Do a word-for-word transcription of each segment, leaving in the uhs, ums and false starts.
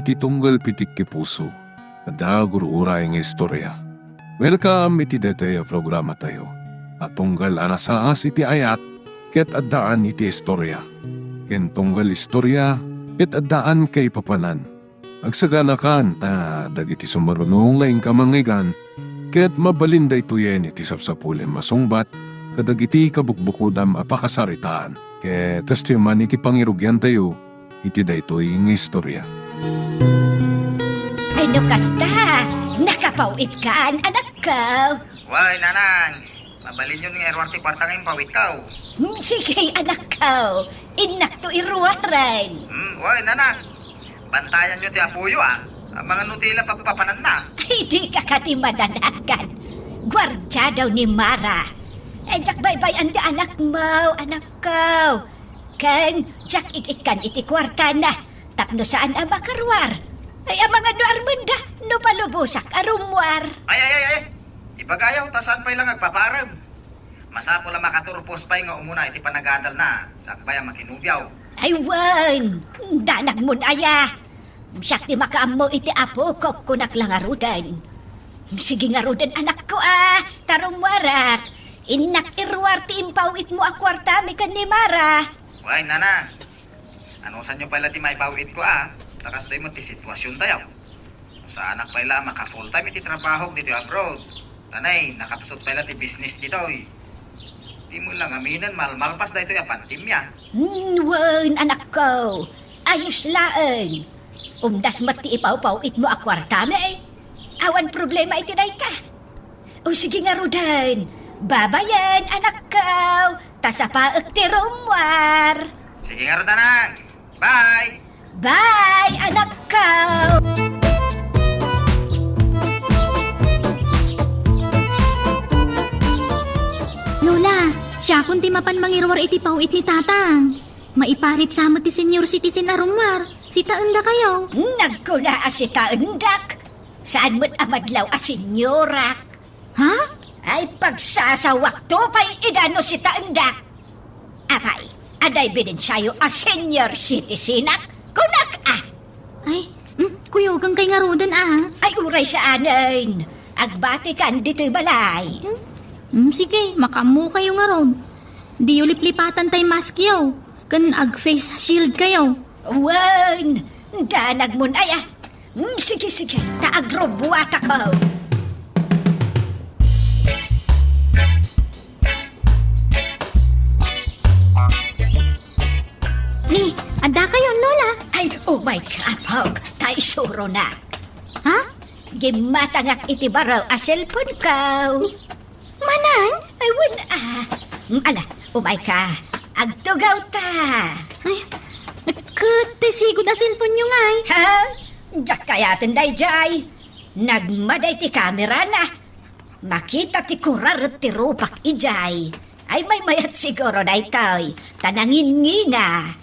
Ti tunggal pitik ti puso, adda gur-uray nga istorya. Welcome iti daytoy a programatayo a tunggal a nasaas iti ayat ket addaan iti istorya, ken tunggal istorya ket addaan kaipapanan. Agsaganakan ta dagiti sumaruno nga inka mangngeggan ket mabalin daytoyen iti sapsapulem a sungbat kadagiti kabukbukodam a pakasaritaan. Ket kastoy man iti pangirugiantayo iti daytoy nga istorya. Ay, no kasta, nakapaw-itkan, anakko. Way, nanang, mabalinyon nga iruar ti kuarta nga impawitko. Hmm, sige, anakko. Innakto iruaren. Hmm, way, nanang. Bantayanyo ti apoyo, a. Amangan no ti la pagpapananna. Ay, dika kadi madanagan. Guardia daw ni Mara. Ay, diak baybay-an ti anakmo, anakko. Ken diak ik-ikkan iti kuartana tapno saan a makaruar. Ay, amangan no armenda no palubosak a rummuar. Ay, ay, ay, ay. Ibagayo, ta saan pay la nga agpaparem. Masapul a makaturpos pay nga umuna iti panagadalna, sakbay a makinubiaw. Ay, wen, danagmon aya. Siak ti makaammo iti apok, kunak la ngaruden. Sige ngaruden, anakko, a, ta rummuarak. Innak iruar ti impaw-itmo a kuartami ken ni Mara. Way, nana. Anusanyo pay la ti maipaw-itko, a? Ta kastoy met ti situasiontayo. Saanak pay la a maka-full time iti trabahok ditoy abroad. Tanay, nakapsut pay la ti business ditoy. Dimo lang aminen, malmalpas daytoy a pandemia. Hmm, wen, anakko. Ayos laeng. Umdas met ti ipawpaw-itmo a kuartami. Awan problema iti dayta. O, sige ngaruden. Babayen, anakko. Ta sapaek ti rummuar. Sige ngarud, anak. Bye. Bye, anakko. Lola, siakon ti mapan mangiruar iti paw-it ni Tatang. Maiparit sa met ti senior citizen a rummuar. Sitaendakayo. Nagkuna a sitaendak. Saan met a madlaw a seniorak. Ha? Ay, pagsasawakto pay ida no sitaendak. Apay, adda ebidensiayo a senior citizenak? Kunak, a. Ay, mm, kuyogankay ngaruden, a. Ay, uray saanen. Agbatikan ditoy balay. Hmm? Hmm, sige, makaammokayo ngarud. Diyo liplipatan tay maskyo, ken ag-face shield kayo. Wen, danagmon aya. Hmm, sige, sige, ta agrubbuatako. Ni, adda kayon, Lola? Ay, umay ka, Pog, ta isuronak. Ha? Gimmatangak iti baro a cellphone ko. Ni, Manang? Ay, wen, a. Mm, ala, umay ka. Agtugaw ta. Ay, ket ti sigud a cellphone-yo ngay? Ha? Diak kayaten daydiay. Nagmaday ti kamerana. Makita ti kuraret ti rupak idiay. Ay, maymayat siguro daytoy. Ta nangingina.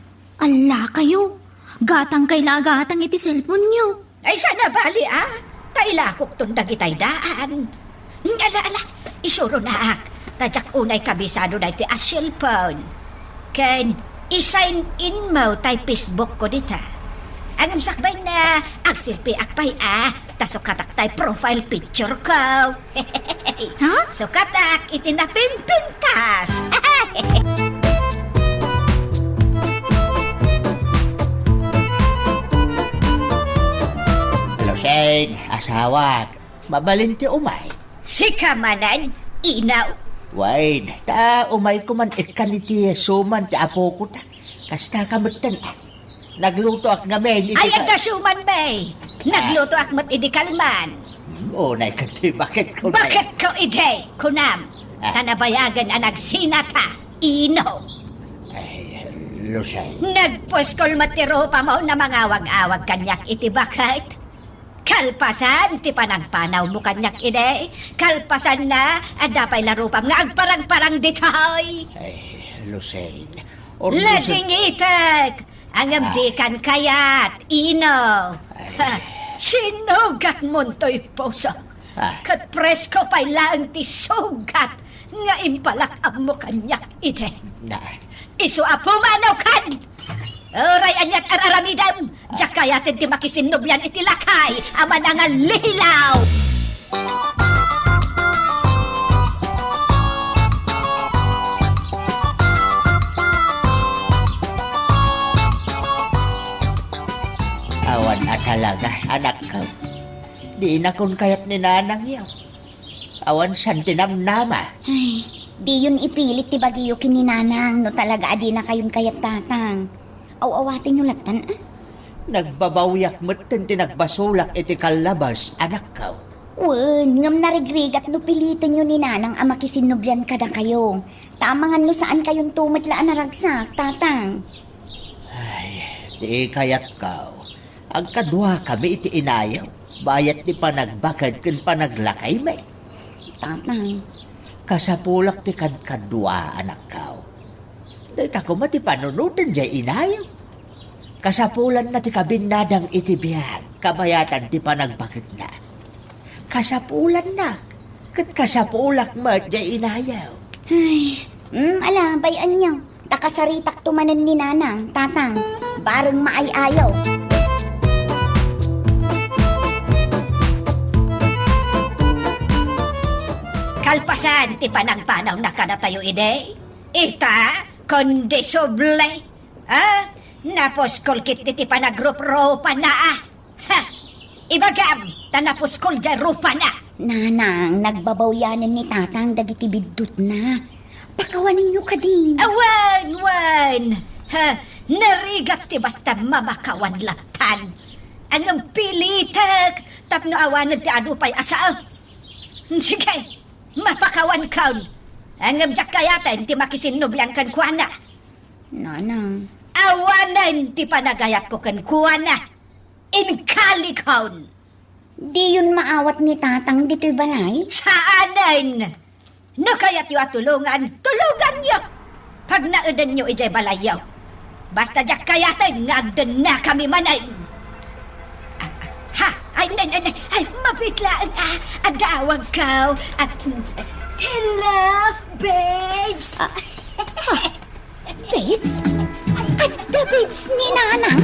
Alla kayo! Gatangkay la a gatang iti cellphone-yo. Ay, saan a bali, a? Ta ilakokton dagitay daan. Ala, ala, isuronak. Ta diak unay kabisado daytoy a cellphone. Ken, i-sign in mo tay Facebook-ko dita. Ngem sakbay na, agselfieak pay, a, ta sukatak tay profile picture-ko. Ha? Sukatak iti napimpintas. Lucene, asawak, mabalin ti umay? Sika manen, Ino? Wen, ta umayko man ikkan iti suman ti apoko ta. Kasta ka metten, a. Naglutoak ngamin iti. Ay, ka- adda suman, bay. Ah. Naglutoak met idi kalman. Hmm, unay ket ti baketko, bay. Baketko idi, kunam. Ah. Ta nabayagen a nagsinata, Ino. Ay, Lucene. Nagpuskol met ti rupamo na mangawag-awag kaniak iti baket. Kalpasan ti panangpanawmo kaniak idi. Kalpasanna, adda pay la rupam nga agparang-parang ditoy. Ay, Lucene. Ordusen- Ladingitek! Ngem dikan kayat, Ino. Ay. Ha, sinugatmontoy pusok. Ah. Ket presko pay laeng ti sugat nga impalak-ammo kaniak idi. Na. Isu a pumanaw kan! Uray aniat ar-aramidem, Diak kayaten ti makisinnublian iti lakay a manangallihilaw. Awan a talaga, anakko. Dinakon kayat ni nanangyo. Awan saan ti namnama. Ay, diyon ipilit ti bagiyo ken ni nanang no talaga a dinakayon kayat, tatang. Aw-awatenyo lattan, a? Nagbabawiak metten ti nagbasolak iti kallabas, anakko. Wen, ngem narigrigat no pilitenyo ni nanang a makisinnublian kadakayo. Ta amangan no saankayonto met la a naragsak, tatang. Ay, ti kayatko, agkaduakami iti inayo, bayat ti panagbaket ken panaglakaymi. Tatang. Kasapulak ti kadkadua, anakko. Dayta koma ti panunoten jay inayo. Kasapulanna ti kabinnadang iti biag, kabayatan ti panagbaketna. Kasapulannak, ket kasapulak met jay inayo. Ay, mm, ala, bay-anyo. Ta kasaritakto manen ni nanang, tatang, bareng maay-ayo. Kalpasan ti panagpanawna kadatayo idi, ita, kondisable. A, napuskol ketdi ti panagruprupana, a. Ha! Ibagam, ta napuskol jay rupana. Nanang, nagbabawianen ni tatang dagiti biddutna. Pakawanenyo kadin. Awan, wan! Ha! Narigat ti basta mamakawan lattan. Ngem pilitek tapno awanen ti adu pay a sao. Sige, mapakawankon. Ngem diak kayaten ti makisinnublian kenkuana. Nanang. Awanen ti panagayatko kenkuana. Inkalikon. Diyon maawat ni tatang ditoy balay? Saanen! No kayatyo a tulongan, tulonganyo! Pagnaedenyo idiay balayyo. Basta diak kayaten nga agdennakami manen. Ah, ha? Ay, nay, nay, nay. Ay, mabiit laeng, a. Adda awagko. A, mm, hello, babes! A, ha? Babes? Adda babes ni nanang?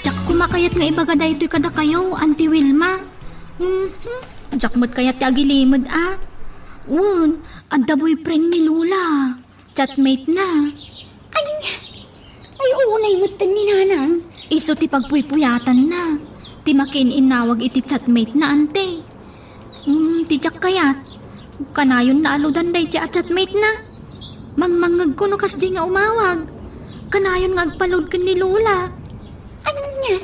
Diak koma kayat nga ibaga daytoy kadakayo, Auntie Wilma. Mhm. Diak met kayat ti agilimed, a. Wen, adda boyfriend ni Lola. Chatmate na. Ania? Ay, unay metten ni nanang. Isu ti pagpuypuyatanna. Ti makiin-innawag iti chatmate na, ante. Hmm, ti diak kayat. Kanayon nga aludan daydi a chatmate na. Mangmangngegko no kasdi nga umawag. Kanayon nga agpalud ken ni Lola. Ania?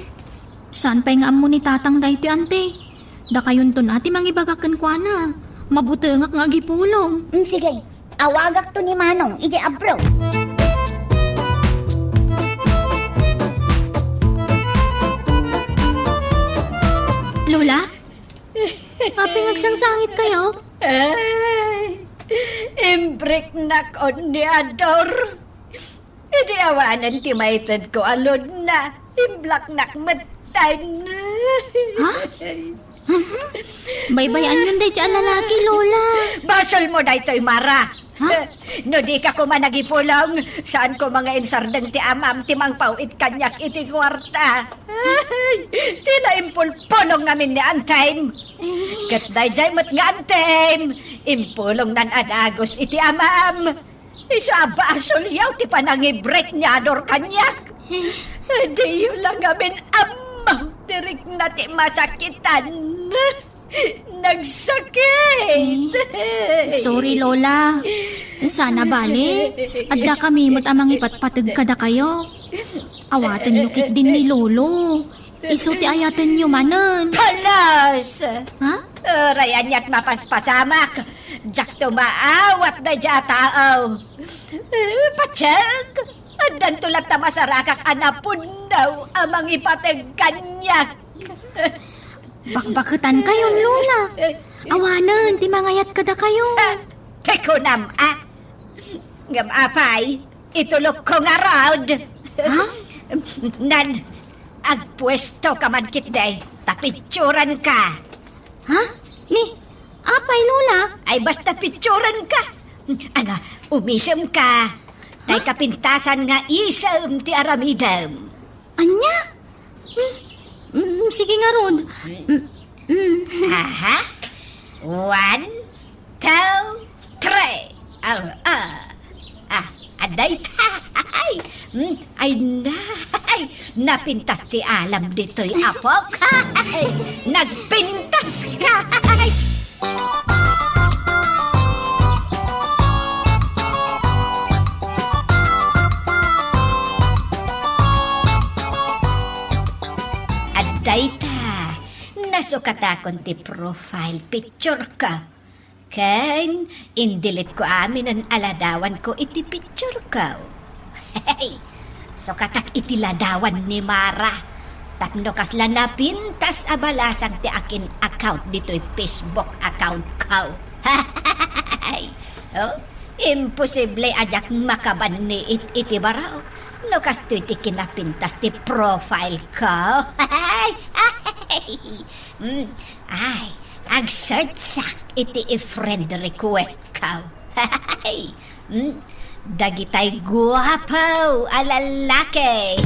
Saan pay nga ammo ni tatang daytoy, ante? Dakayonton a ti mangibaga kenkuana. Mabutengak nga agipulong. Mm, sige. Awagakto ni Manong idiay abroad. Lola? Apay nga agsangsangitkayo? Ay, imbriknak on ni Ador. Idi awanen ti maitedko a load na, imblaknak metten. Ha? Mhm. Baybay-anyon daydi a lalaki, Lola. Basolmo daytoy, Mara. Ha? No dika koma nagipulong, saan koma nga insardeng ti amam ti mangpaw-it kaniak iti kuarta. Ay, ti naimpulpulong ngamin ni Antem. Eh. Ket daydiay met nga Antem, impulongnan a dagus iti amam. Isu a basolyo ti panangibrik ni Ador kaniak. Eh. Diyo la ngamin ammo ti rikna ti masakitan. Nagsakit. Eh, sorry, Lola. Sana bale, adda kami met a mangipatpateg kadakayo. Awatenyo ketdin ni Lolo. Isu ti ayatenyo manen. Palas! Ha? Uray aniat mapaspasamak. Diakto maawat daydiay a tao. Eh, patiek! Addanto latta masarakak a napudno a mangipateg kaniak. Bakbaketankayon, Lola. Awanen ti mangayat kadakayo. Ah, ti kunam, a? Ngem apay, itulokko ngarud. Ha? Nan, agpuestoka man ketdi, ta pitsuranka. Ha? Ni, apay, Lola? Ay, basta picturenka. Ala, umisemka. Tay Ha? kapintasan nga isem ti aramidem. Ania? Hmm, hmm, sige ngarud. Hmm, hmm. Aha. One, two, three. Ah, ah. Ah, adda ita. Ay, hmm, ay na. Ay, napintas ti alam ditoy, apok. Ay, nagpintas ka. Ay. Adda ita, nasukatakon ti profile picture ko. Ken in-delete ko aminen a ladawanko iti picture ko. Hey! Sukatak iti ladawan ni Mara. Tapno kasla napintas a balasang ti akin account ditoy Facebook account ko. Hey! Oh, imposible a diak makabanniit iti baro. No kastoy ti kinapintas ti profile ko. Hey! Mm, ay, agsearchak iti i-friend request ko. Hmm, dagitay guapo a lalaki.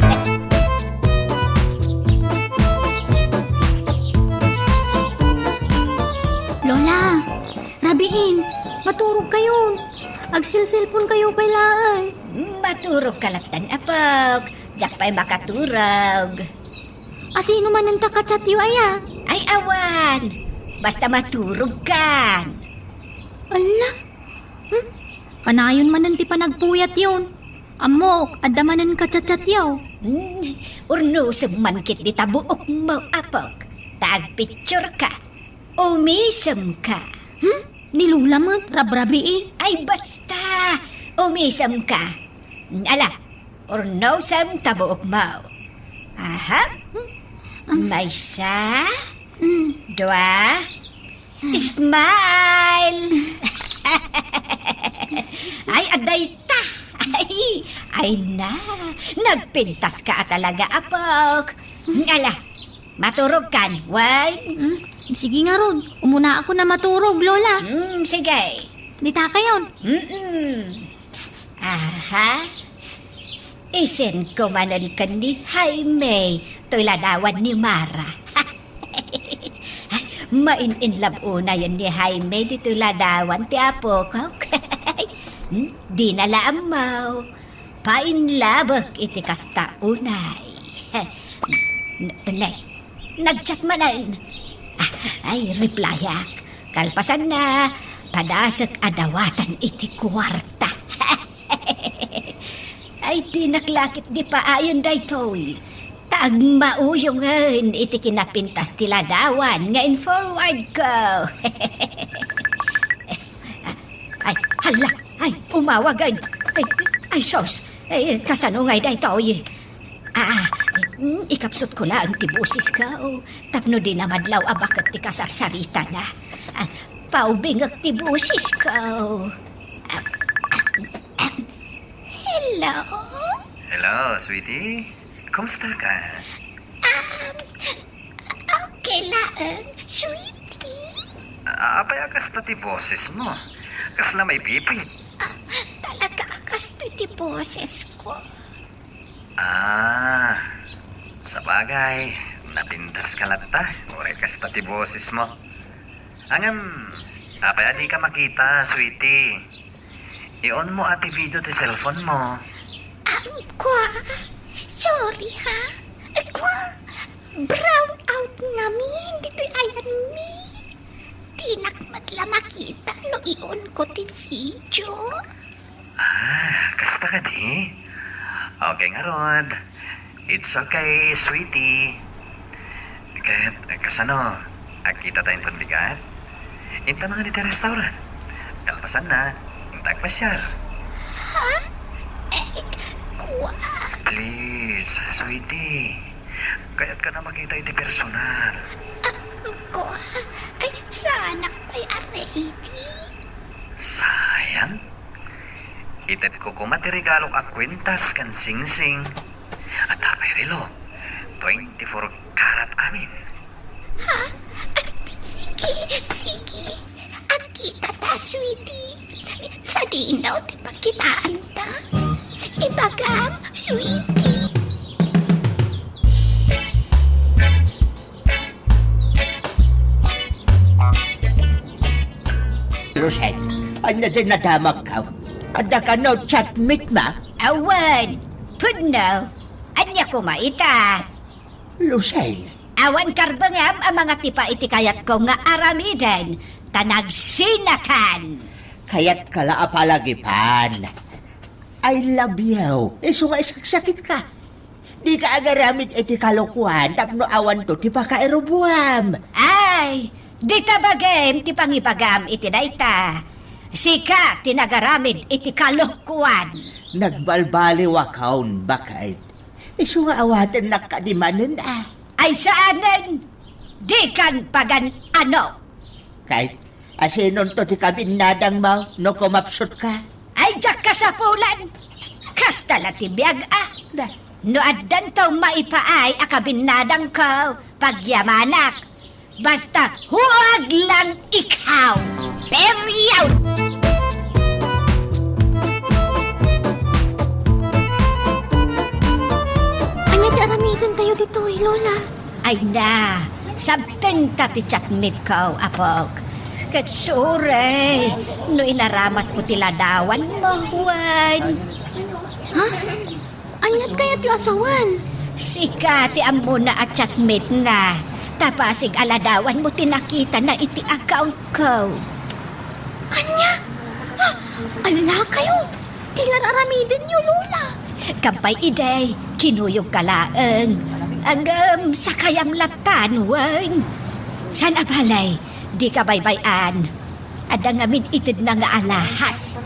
Lola, rabiin, maturog kayon. Agselselpon kayo pay laeng. Maturog ka lattan, apok. Diak pay makaturog. Asino manen ta ka-chatyo aya? Ay, awan. Basta maturog kan. Ala? Hmm? Kanayon manen ti panagpuyatyon. Ammok, adda manen ka-chatchatyo. Hmm, urnosem man ketdi ta buokmo, apok. Ta agpicture ka. Umisem ka. Hmm? Ni Lola met, rabrabii. Ay, basta. Umisem ka. Ala, urnosem ta buokmo. Aha. Hmm? Maysa, Hmm. dua, Hmm. smile. Ay, adda ita. Ay, ay na. Nagpintas ka a talaga, apok. Ala, maturog kan, wen? Hmm? Sige ngarud, umuna ako na maturog, Lola. Hmm, sige. Dita kayon. Mm-mm. Aha. I-send ko manen ken ni Jaime toy ladawan ni Mara. Ay, main-in love unayen ni Jaime ditoy ladawan ti apok. Hmm? Dina la ammo. Painlabek iti kasta unay. N-, nay, nag-chat manen. Ah, ay, replyak. Kalpasanna, padasek a dawatan iti kuarta. Ay, dinak la ketdi paayen daytoy. Ta agmauyongen iti kinapintas ti ladawan nga in-forward ko. Ay, hala! Ay, umawagen! Ay, ay, sus! Ay, kasano ngay daytoy? Ah, mm, ikapsut ko laeng ti bosis ko, tapno dina madlaw a baket ti kasarsaritana. Ah, paubingek ti bosis ko. Ah, hello? Hello, sweetie. Kumusta ka? Um, okay laeng, sweetie. A-, apay a kasta ti boses mo? Kasla may bipit? Ah, talaga a kastoy ti boses ko. Ah, sabagay, napintas ka latta, uray kasta ti boses mo. Ngem, apay a dika makita, sweetie? I-on mo a ti video ti cellphone mo. Ah, kwa? Sorry, ha? Kwa? Brown out ngamin ditoy ayanmi. Dinak met la makita no i-on ko ti video. Ah, kasta kadi? Okay ngarud. It's okay, sweetie. Ket, kasano? Agkita tayo inton bigat? Inta mangan iti restaurant. Kalpasanna, inta agpasiar. Ha? Eh, kwa? Please, sweetie. Kayat ka na makita iti personal. Ah, kwa? Ay, saanak pay a ready. Sayang. Itedko koma ti regalok a kwintas ken singsing. Adda pay relo. Twenty-four karat amin. Ha? Ay, sige, sige. Agkita ta Sweetie, sadino ti pagkitaanta? Ibagam, sweetie. Rosette, ania diay nadamagko? Adda kano chatmate mo? Awan, pudno. Ania koma ita? Lucing. Awan karbengam a mangatipa iti kayatko nga aramiden, ta nagsinakan. Kayatka la a palagipan. I love you. Isu nga isaksakitka. Dika agaramid iti kalokuan tapno awanto ti pakairubuam. Ay, dita bagim ti pangibagam iti dayta. Sika ti nagaramid iti kalokuan. Nagbalbaliwakon, baket. Isu nga awatennak kadi manen, a. Ay saanen, dikan pagan-ano. Ket asinonto ti kabinnadangmo no kumapsutka? Ay, diak kasapulan. Kasta la ti biag, a. Da. No addanto maipaay a kabinnadangko, pagyamanak. Basta huag lang ikaw. Period! Ania ti aramidentayo ditoy, Lola? Ay na, sabtengta ti chatmate ko, apok. Ket sure, no inaramatko ti ladawanmo, wen. Ha? Aniat kayatyo a sawen? Sika ti ammona a chatmate na. Ta basig a ladawanmo ti nakitana iti account ko. Ania? Ah, ala kayo! Ti ar-aramidenyo, Lola! Kampay idi, kinuyogka laeng. Ngem sakayam latan, wen. Saan a balay, dika baybay-an. Adda ngamin itedna nga alahas.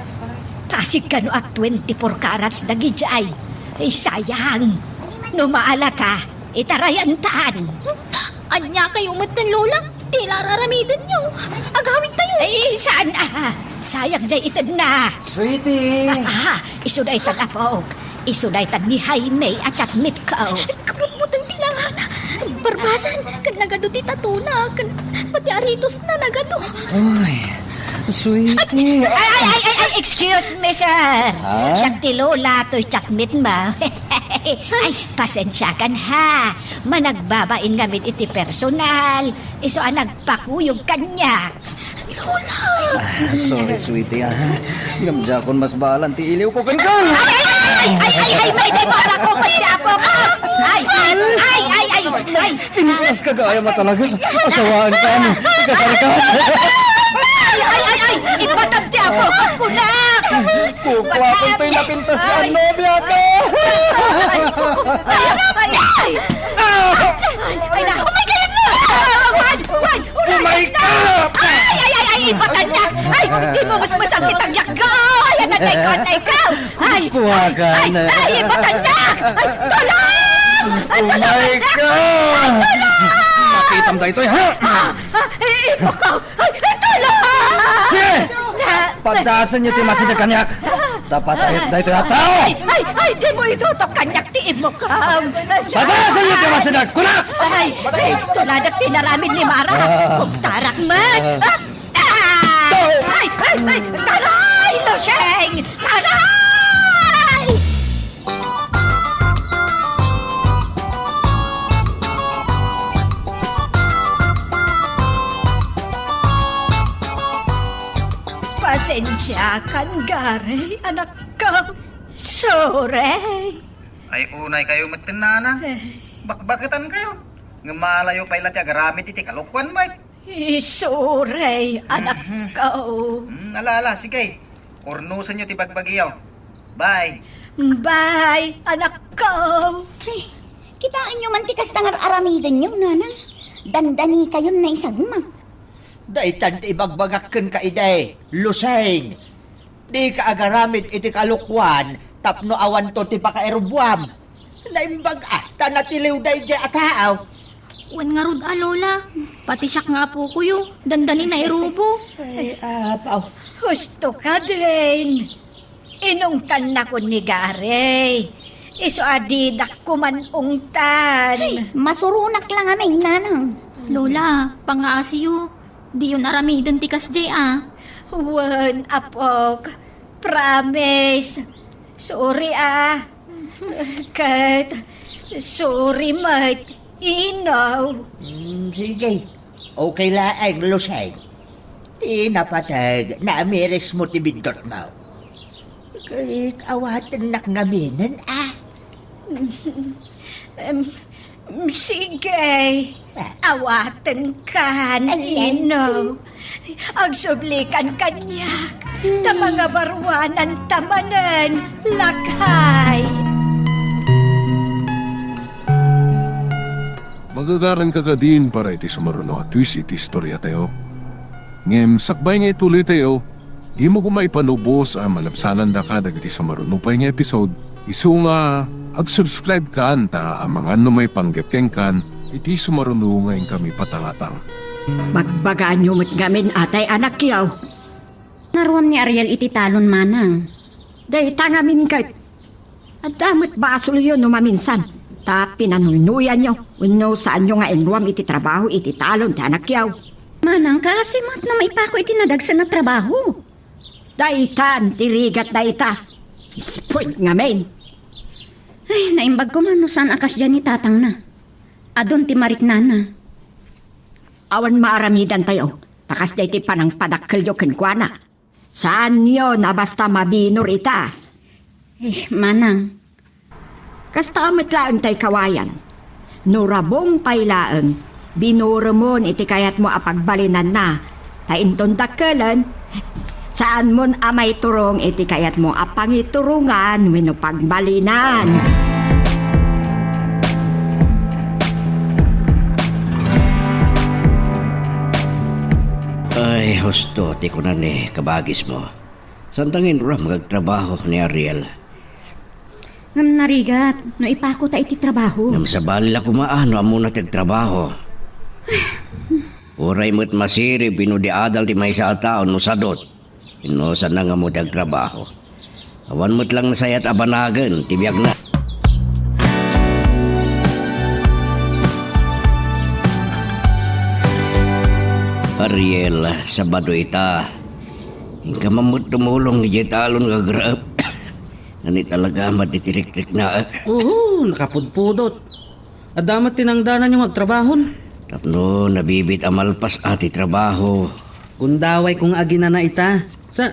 Pasig kano a twenty-four carats dagidiay. Ay, sayang. No maalaka, itarayantan. Ania kayo metten, Lola? Ti ar-aramidenyo. Agawidtayo. Ay, saan a? Sayang diay itedna. Sweetie! Ah, ah, isu daytan, apok. Isu daytan ni Jaime a chatmate ko. Kabutbuteng ti langana. Barbasan, ken nagadu ti tatona, ken pati aritosna nagadu. Uy, sweetie. Ay, ay, ay, ay, ay, excuse me, sir. Ha? Siak ti Lola, toy chatmate mo. Ay, pasensiakan, ha. Managbabain ngamin iti personal. Isu a nagpakuyog kaniak. Lola! Ah, sorry, sweetie, ah. Ngem diakon masbalan ti iliwko kenka. Ay, ay, ay, ay, may di para ko, may di apo. Ay, ay, ay, ay, ay, ay. Pintaska gayam a talaga. Asawaanka, no? Ikasarka. Ay, ay, ay, ay, ipatag ti apo, kunak. Kukuakon toy napintas nga nobiaka. Ay, ay, ay, ay. Ay, ay, naku, may kayat na! Juan! Juan! Umay ka! Ay, ay, ay, ay, ipatanyak! Ay, di mo mas masakit ang yakgo! Ay, anay ko, anay ko! Ay, kuwagan. Ay, ay, ipatanyak! Ay, tulong! Ay, tulong! Umay ka! Ay, tulong! Makitam daytoy, ha? Ah, ah, i-, ipo ko! Ay, tulong! Sige! Na-, Padasenyo ti masidag kaniak! Ta patayek daytoy a tao! Ay, ay, ay, di mo itutok kaniak ti immokam! Padasenyo ti masidag! Kunak! Ay, ay, tuladak ti naramid ni Mara! Ah. Kumtarak met! Ah! Ah! Ay, ay, ay! Taray, Luseng! Taray! Pasensiakan, Gary, anakko. Sorry. Ay, unay kayo met ken nana. Eh. Bakbaketan kayo. Ngem maalayo pay la ti agaramid iti kalokuan, bay. Isuray, anakko. Mhm. Mm, ala, ala, sige. Urnosenyo ti bagbagiyo. Bye. Bye, anakko. Ay, kitaenyo man ti kasta nga ar-aramidenyo, nana. Dandani kayon naisagmak. Daytan ti ibagbagak kenka idi, Luseng. Dika agaramid iti kalokuan tapno awanto ti pakairubuam. Naimbag a, ta natiliw daydiay a tao. Wen ngarud a, Lola, pati siak nga apokoyo, dandani nairubo. Ay, apaw. Husto ka, Dane. Inungtannakon ni Gary. Isu a didak koman ungtan. Ay, masuronak la ngamin, nanang. Lola, pangaasiyo. Diyon aramiden ti kasdiay a. Wen, apok. Promise. Sorry a. Ket sorry met, Ino. Mm, sige. Okay laeng, Luceng. Ti napateg, naamirismo ti bindutmo. Ket awatennak ngaminen a. Em, sige. Awatenkan, Ino. Agsublikan kaniak, ta mangabaruananta manen, lakay. Magagaranka kadin para iti sumaruno a twist iti istoriatayo. Ngem sakbay nga ituloytayo, dimo koma ipanubos a malabsanandaka dagiti sumaruno pay nga episode, isu nga ag-subscribe kan ta amangan no maipanggep kenkan iti sumaruno nga inkami patalatan. Bagbagaanyo met ngamin, atay anakyo. Naruam ni Ariel iti talon, manang. Dayta ngamin ket, adda met basolyo no maminsan, ta pinanuynuyanyo wenno saanyo nga inruam iti trabaho iti talon ti anakyo. Manang, kaasi met no maipako iti nadagsen a trabaho. Daytan ti rigat dayta. Spoiled ngamin. Ay, naimbag koma no saan a kasdiay ni tatangna. Adun ti mariknana. Awan maaramidantayo, ta kasdiay ti panangpadakkelyo kenkuana. Saanyo a basta mabinor ita. Eh, manang. Kasta met laeng tay kawayan. No rabong pay laeng, binoremon iti kayatmo a pagbalinanna, ta inton dakkelen, saanmon a maiturong iti kayatmo a pangiturongan wenno pagbalinan. Ay, husto ti kuna ni kabagismo. Saanta nga inruam nga agtrabaho ni Ariel. Ngem narigat, no ipakota iti trabaho. Ngem sabali la koma a no ammona ti agtrabaho. Uray met masirib wenno di adal ti maysa a tao no sadut. Wenno saanna nga ammo ti agtrabaho. Awan met lang nasayaat a banagen ti biagna. Ariel, Sabado ita. Inka man met tumulong idiay talon nga agraem. Nani talaga met iti rikriknaek. Oo, nakapudpudot. Adda met tinangdananyo nga agtrabahon. Tapno nabibit a malpas a ti trabaho. Gundawayko nga aginana ita. Sa,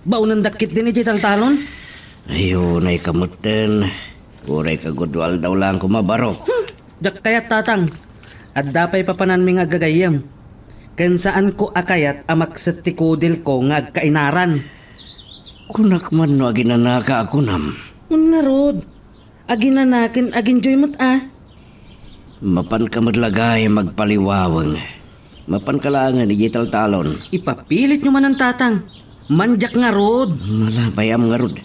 baonendak ketdin iti taltalon? Ay, unay ka metten. Uray kagudua aldaw laeng koma, barok. Hmm, diak kayat, Tatang. Adda pay papananmi nga aggagayyem. Ken saanko a kayat a makset ti kudilko nga agkainaran. Kunak man no aginanaka a kunam. Ngem ngarud, aginana ken agenjoy met a. Mapanka met la gayam agpaliwaweng. Mapanka laengen idiay taltalon. Ipapilityo manen, Tatang. Mandiak ngarud. Ala, bay-am ngarud.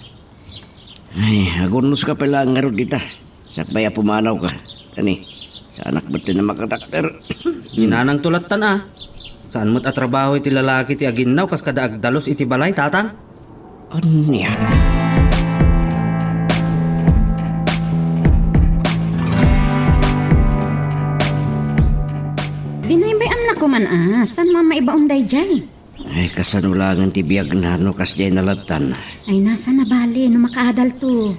Ay, agunnoska pay laeng ngarud dita. Sakbay a pumanawka. Kani, saanak metten a makadakder. Inanangto lattan a. Saan met a trabaho iti lalaki ti aginnaw kas kada agdalus iti balay, Tatang? Ania? Binaybay-am la koman a, saan man maibaon daydiay? Ay, kasano laengen ti biagna no kasdiay nalattan? Ay, nasa na bale no makaadalto.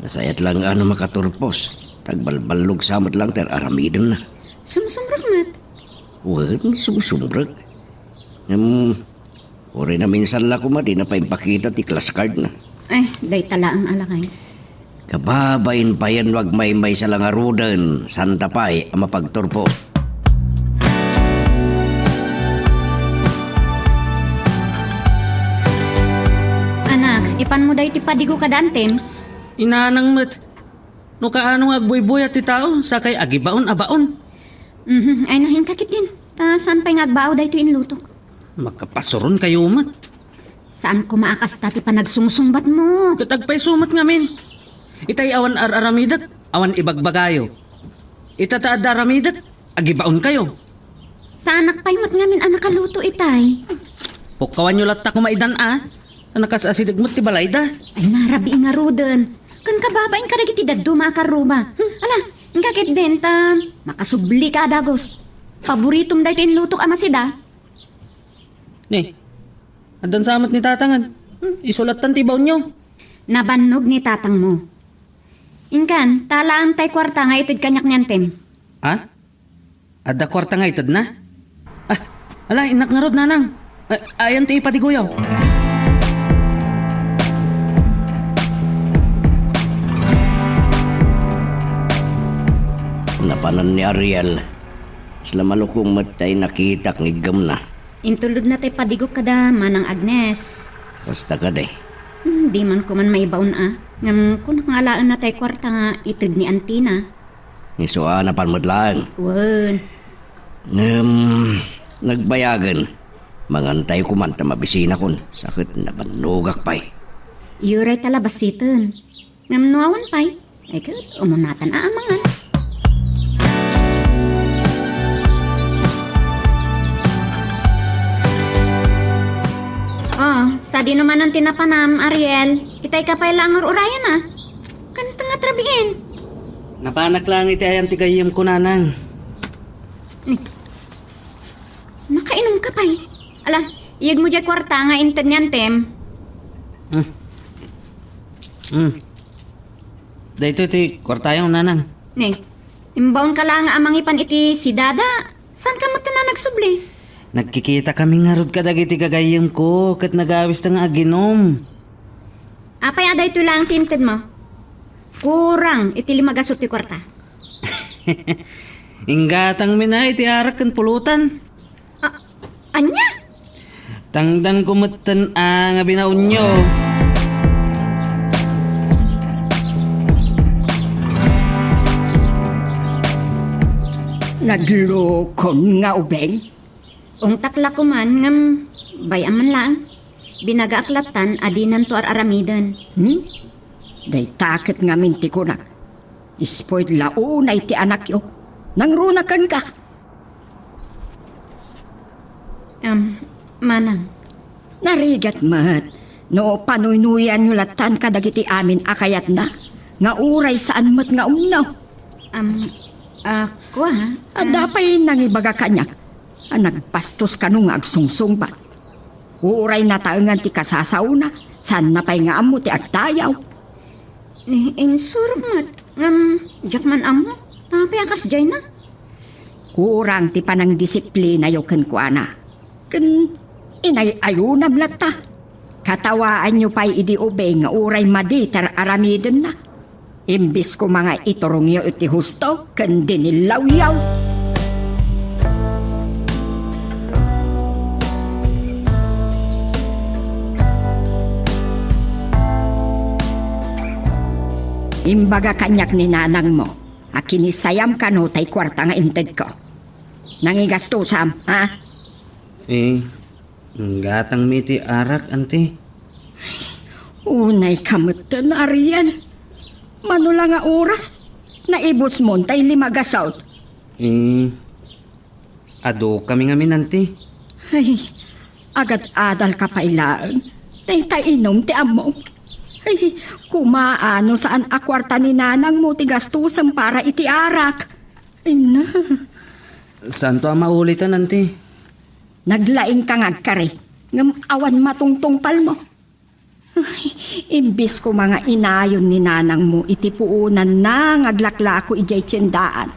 Nasayaat lang a no makaturpos. Ta agbalballog sa met lang ti ar-aramidenna. Sumsumrek met. Wen, sumsumrek. Ngem, uray naminsan la koma, dina pay impakita ti class card na. Ay, dayta laeng a lakay. Kababain payen no agmaymaysa la ngaruden, saanta pay a mapagturpo. Anak, ipanmo daytoy padigo kada antim? Inanang met. No kaano nga agbuybuyat ti tao, sakay agibaon a baon. Mhm, ay, nahinka ketdin. Ta saan pay nga agbao daytoy inlutok? Makapasuron kayo met. Saan koma a kasta ti panagsungsungbatmo? Ket agpayso met ngamin. Itay awan ar-aramidek, awan ibagbagayo. Ita ta adda aramidek, agibaon kayo. Saanak pay met ngamin a nakaluto itay. Pukkawanyo latta koma idan a. Nakas-asideg met ti balayda. Ay, narabii ngaruden. Ken kababain kadagiti dadduma a karruba. Hmm. Ala, inka ketdin ta makasublika a dagus. Paboritom daytoy inlutok a masida. Ni, addan sa met ni tatangen. Hmm, isu lattan ti ibaonyo. Nabannog ni tatangmo. Inkan, ta alaen tay kuarta nga ited kaniak ni Antem. Ha? Adda kuarta nga itedna? Ah, ala, innak ngarud, nanang. Ay, ayan ti ipadigoyaw. Napanan ni Ariel. Sla malukong met tay nakitak nga iggemna. Intulodna tay padigok kada Manang Agnes. Kasta kadi. Hmm, di man koman maibaon a. Ngem kunak nga alaenna tay kuarta nga ited ni antina. Ni Suana pan met laeng. Wen. Ngem, nagbayagen. Mangantay koman ta mabisinakon. Sa ket nabannogak pay. Iyoray ta labasiten. Ngem no awan pay, ay ket umunatan a amangan. Oh, sadino manen ti napanam, Ariel? Itay ka pay la nga ur-urayan a. Kanta nga trabiin. Napanak lang iti ayan ti gayyem ko, nanang. Ni, nakainom ka pay. Ala, iyegmo diay kuarta nga inted ni Antem. Hmm. Hmm. Daytoy ti kuartayo, nanang. Ni, imbaon ka la nga a mangipan iti sidada. Saan ka met a nagsubli? Nagkikita kami ngarud kadagiti gagayyem ko, ket nagawis ta nga aginom. Apay a daytoy laeng ti inted mo? Kurang iti lima gasut ti kuarta. Inggatang mi na iti arak ken pulutan. A-, ania? Tangdan ko metten a nga binaonyo. Naglukon nga ubing? Ungtak la koman ngem bay-am man laeng. Binagaak lattan a dinanto ar-aramiden. Hmm? Dayta ket ngamin ti kunak. Spoiled la unay ti anakyo. Nangruna kenka. Am, manang. Narigat met no panuynuyanyo lattan kadagiti amin a kayatna nga uray saan met nga umno. Am, a, kua, a, Adda pay nangibaga kaniak a nagbastos kano nga agsungsungbat. Uray nataengan ti kasasaona, saanna pay nga ammo ti agdayaw. Ni, insurok met, ngem diak man ammo, apay a kasdiayna? Kurang ti panangdisiplinayo kenkuana. Ken inay-ayonam latta. Katawaanyo pay idi ubing nga uray madi ti ar-aramidenna. Imbis koma nga iturongyo iti husto ken dinillawyo. Imbaga kaniak ni nanangmo a kinisayam kano tay kuarta nga intedko. Nangigastusam, ha? Eh, Inggatangmi ti arak, anti. Unay ka metten, Ariel. Mano la nga oras? Naibusmon tay lima gasut. Eh, adu kami ngamin, anti. Ay, agad-adal ka pay laeng. Dayta inum ti ammom. Ay, kumaa no saan a kuarta ni nanangmo ti gastusem para iti arak. Ay na. Saanto a mauliten, anti? Naglaingka nga agkari, ngem awan matungtungpalmo. Ay, imbis koma nga inayon ni nanangmo iti puonanna nga aglaklako idiay tiendaan,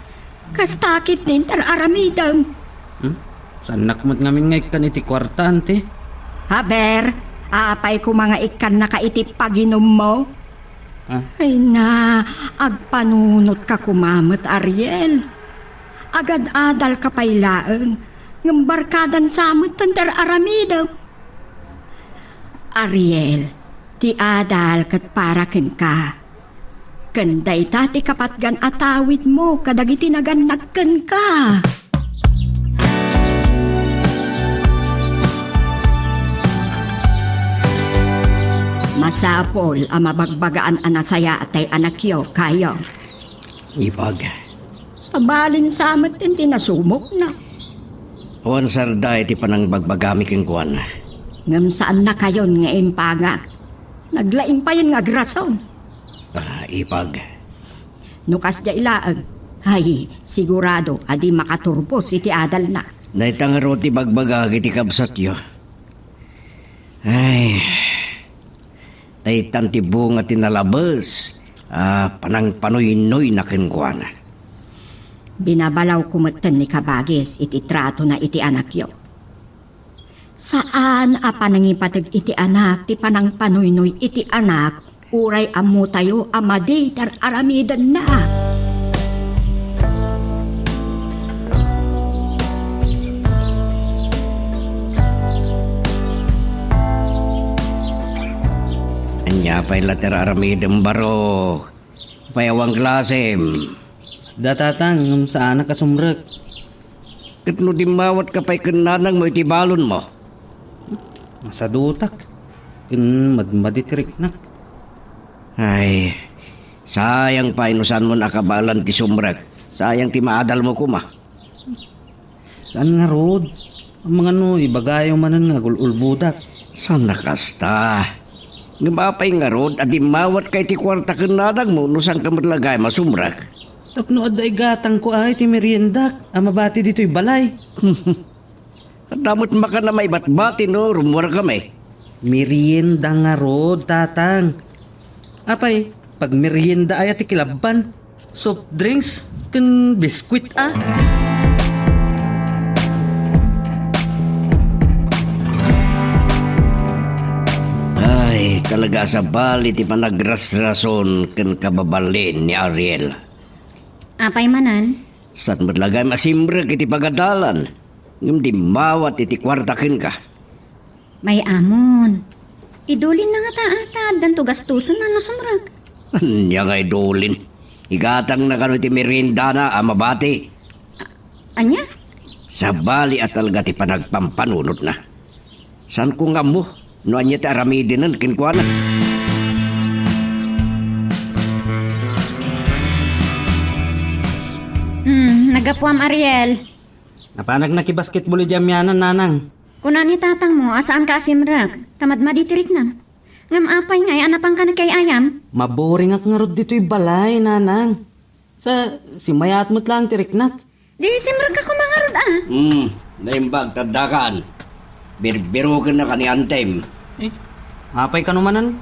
kasta ketdin ti ar-aramidem. Hmm? Saannak met ngamin nga ikkan iti kuarta, anti? Aber, apay koma nga ikkannaka iti paginummo? Ah. Ay na, agpanunotka koma met, Ariel. Agad-adalka pay laeng, ngem barkadan sa met ti ar-aramidem. Ariel, ti adal ket para kenka. Ken dayta ti kapatgan a tawidmo kadagiti nagannag kenka. Masapul a mabagbagaan a nasayaat tay anakyo, Kayo. Ipag. Sabalin sa met ti nasumokna. Awan sarda iti panangbagbagami kenkuana. Ngem saannakayon nga impagak. Naglaing payen nga agrason. Ah, ipag. No kasdiay laeng, ay, sigurado a di makaturbos iti adalna. Dayta ngarud ti bagbagak iti kabsatyo. Ay, daytan ti bunga ti nalabes a panangpanuynoyna kenkuana. Binabalawko metten ni Kabagis iti tratona iti anakyo. Saan a panangipateg iti anak ti panangpanuynoy iti anak, uray ammotayo a madi ti ar-aramidenna. Ania pay la ti ar-aramidem, barok? Apay awan klasem? Adda, tatang, ngem saanak a sumrek. Ket no dimmawatka pay ken nanangmo iti balonmo? Masadutak. Ken madmadi ti riknak. Ay, sayang pay no saanmon a kabaelan ti sumrek. Sayang ti maadalmo koma. Saan ngarud? Amangan no ibagayo manen nga agul-ulbodak. Saan a kasta? Ngem apay ngarud a dimmawatka iti kuarta ken nanangmo no saanka met la gayam a sumrek? Tapno adda igatangko ay ti meriendak a mabati ditoy balay. Adda met makan a maibatbati no rummuarkami. Merienda ngarud, tatang. Apay, pagmerienda aya ti kilabban? Soft drinks ken biskwit a? Ay, talaga a sabali ti panagrasrason ken kababalin ni Ariel. Apay manen? Saan met la gayam a simrek iti pagadalan, ngem dimmawat iti kuarta kenka. May-amon. Idulinna ngata a ta addanto gastosenna no sumrek. Ania nga idulin? Igatangna kano iti meriendana a mabati. A-, ania? Sabali a talaga ti panagpampanunotna. Saanko nga ammo no ania ti aramidenen kenkuana. Hmm, naggapuam, Ariel. Napanak nakibasketball idi amianan, nanang. Kuna ni tatangmo a saanka a simrek, ta madmadi ti riknam. Ngem apay ngay a napanka nakay-ayam? Maboringak ngarud ditoy balay, nanang. Sa, simmayaat met laeng ti riknak. Di simrekka koma ngarud a. Hmm, naimbag, taddakan. Birbirokennaka ni antem. Eh, apay kano manen?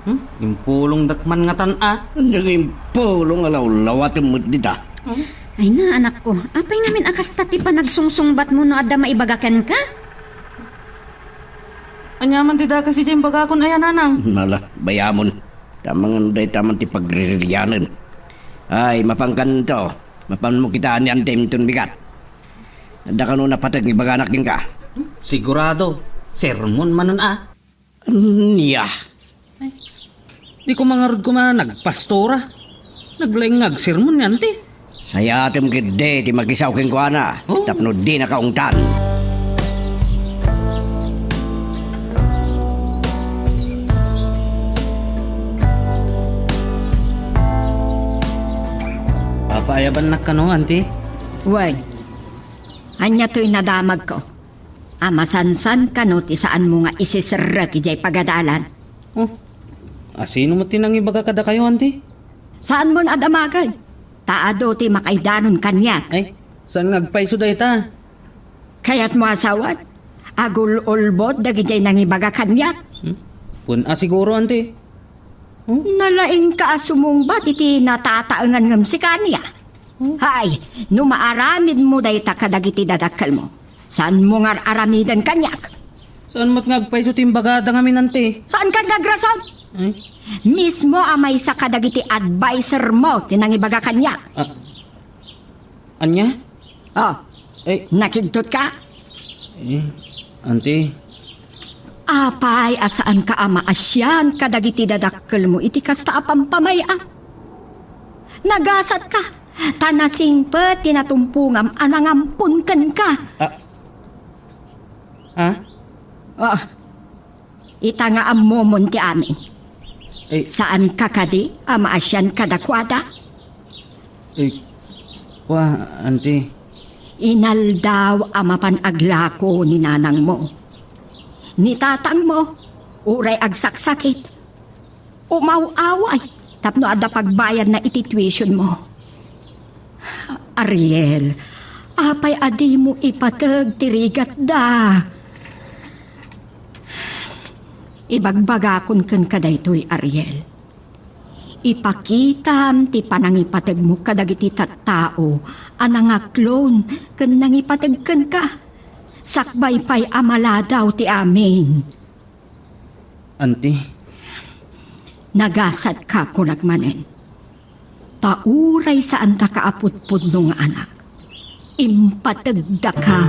Hmm? Impulongdak man ngatan a. Ania nga impulong a lawlawatem met dita? Ay na, anakko, apay ngamin a kasta ti panagsungsungbatmo no adda maibaga kenka? Ania man ti dakes iti imbagakon aya, nanang? Nala, bay-amon. Amangan no dayta man ti pagriririanen. Ay, mapankanto. Mapanmo kitaen ni antem inton bigat. Adda kano napateg nga ibaganak kenka? Sigurado. Sermon manen a. Ania? Di koma ngarud koma nagpastora. Naglaing nga agsermon ni anti. Sayatem ketdi ti makisaw kenkuana, oh, tapno dina kaungtan. Papaayabannak kano, anti? Wen, ania toy nadamagko? A masansan kano ti saanmo nga isiserrek idiay pagadalan? Oh, asino met ti nangibaga kadakayo, anti? Saanmon a damagen, ta adu ti makaidanon kaniak. Ay, saan nga agpayso dayta? Kayatmo a sawen, agul-ulbod dagidiay nangibaga kaniak? Hmm? Wen a siguro, anti. Hmm? Nalaingka a sumungbat iti natataengan ngem sika, ania? Hmm? Hay, no maaramidmo dayta kadagiti dadakkelmo, saanmo nga ar-aramiden kaniak? Saan met nga agpayso ti imbagada ngamin, anti? Saanka nga agrason? Ay? Mismo a maysa kadagiti advisermo ti nangibaga kaniak. Ah, ania? Oh, eh, nakigtotka? Eh, anti. Apay a saanka a maasian kadagiti dadakkelmo iti kasta a pampamay-am? Nagasatka, ta nasingpet ti natumpongam a nangampon kenka. Ah. Ah? Ah, ita nga ammomon ti amin. Eh. Saanka kadi a maasian kadakuada? Eh, kua, anti. Inaldaw a mapan aglako ni nanangmo. Ni tatangmo, uray agsaksakit. Umaw-away tapno adda pagbayadna iti tuitionmo. Ariel, apay a dimo ipateg ti rigatda? Ibagbagakon kenka daytoy, Ariel. Ipakitam ti panangipategmo kadagiti tattao a nangaklon ken nangipateg kenka. Sakbay pay a maladaw ti amin. Anti? Nagasatka, kunak manen. Ta uray saandaka a pudpudno nga anak, impategdaka.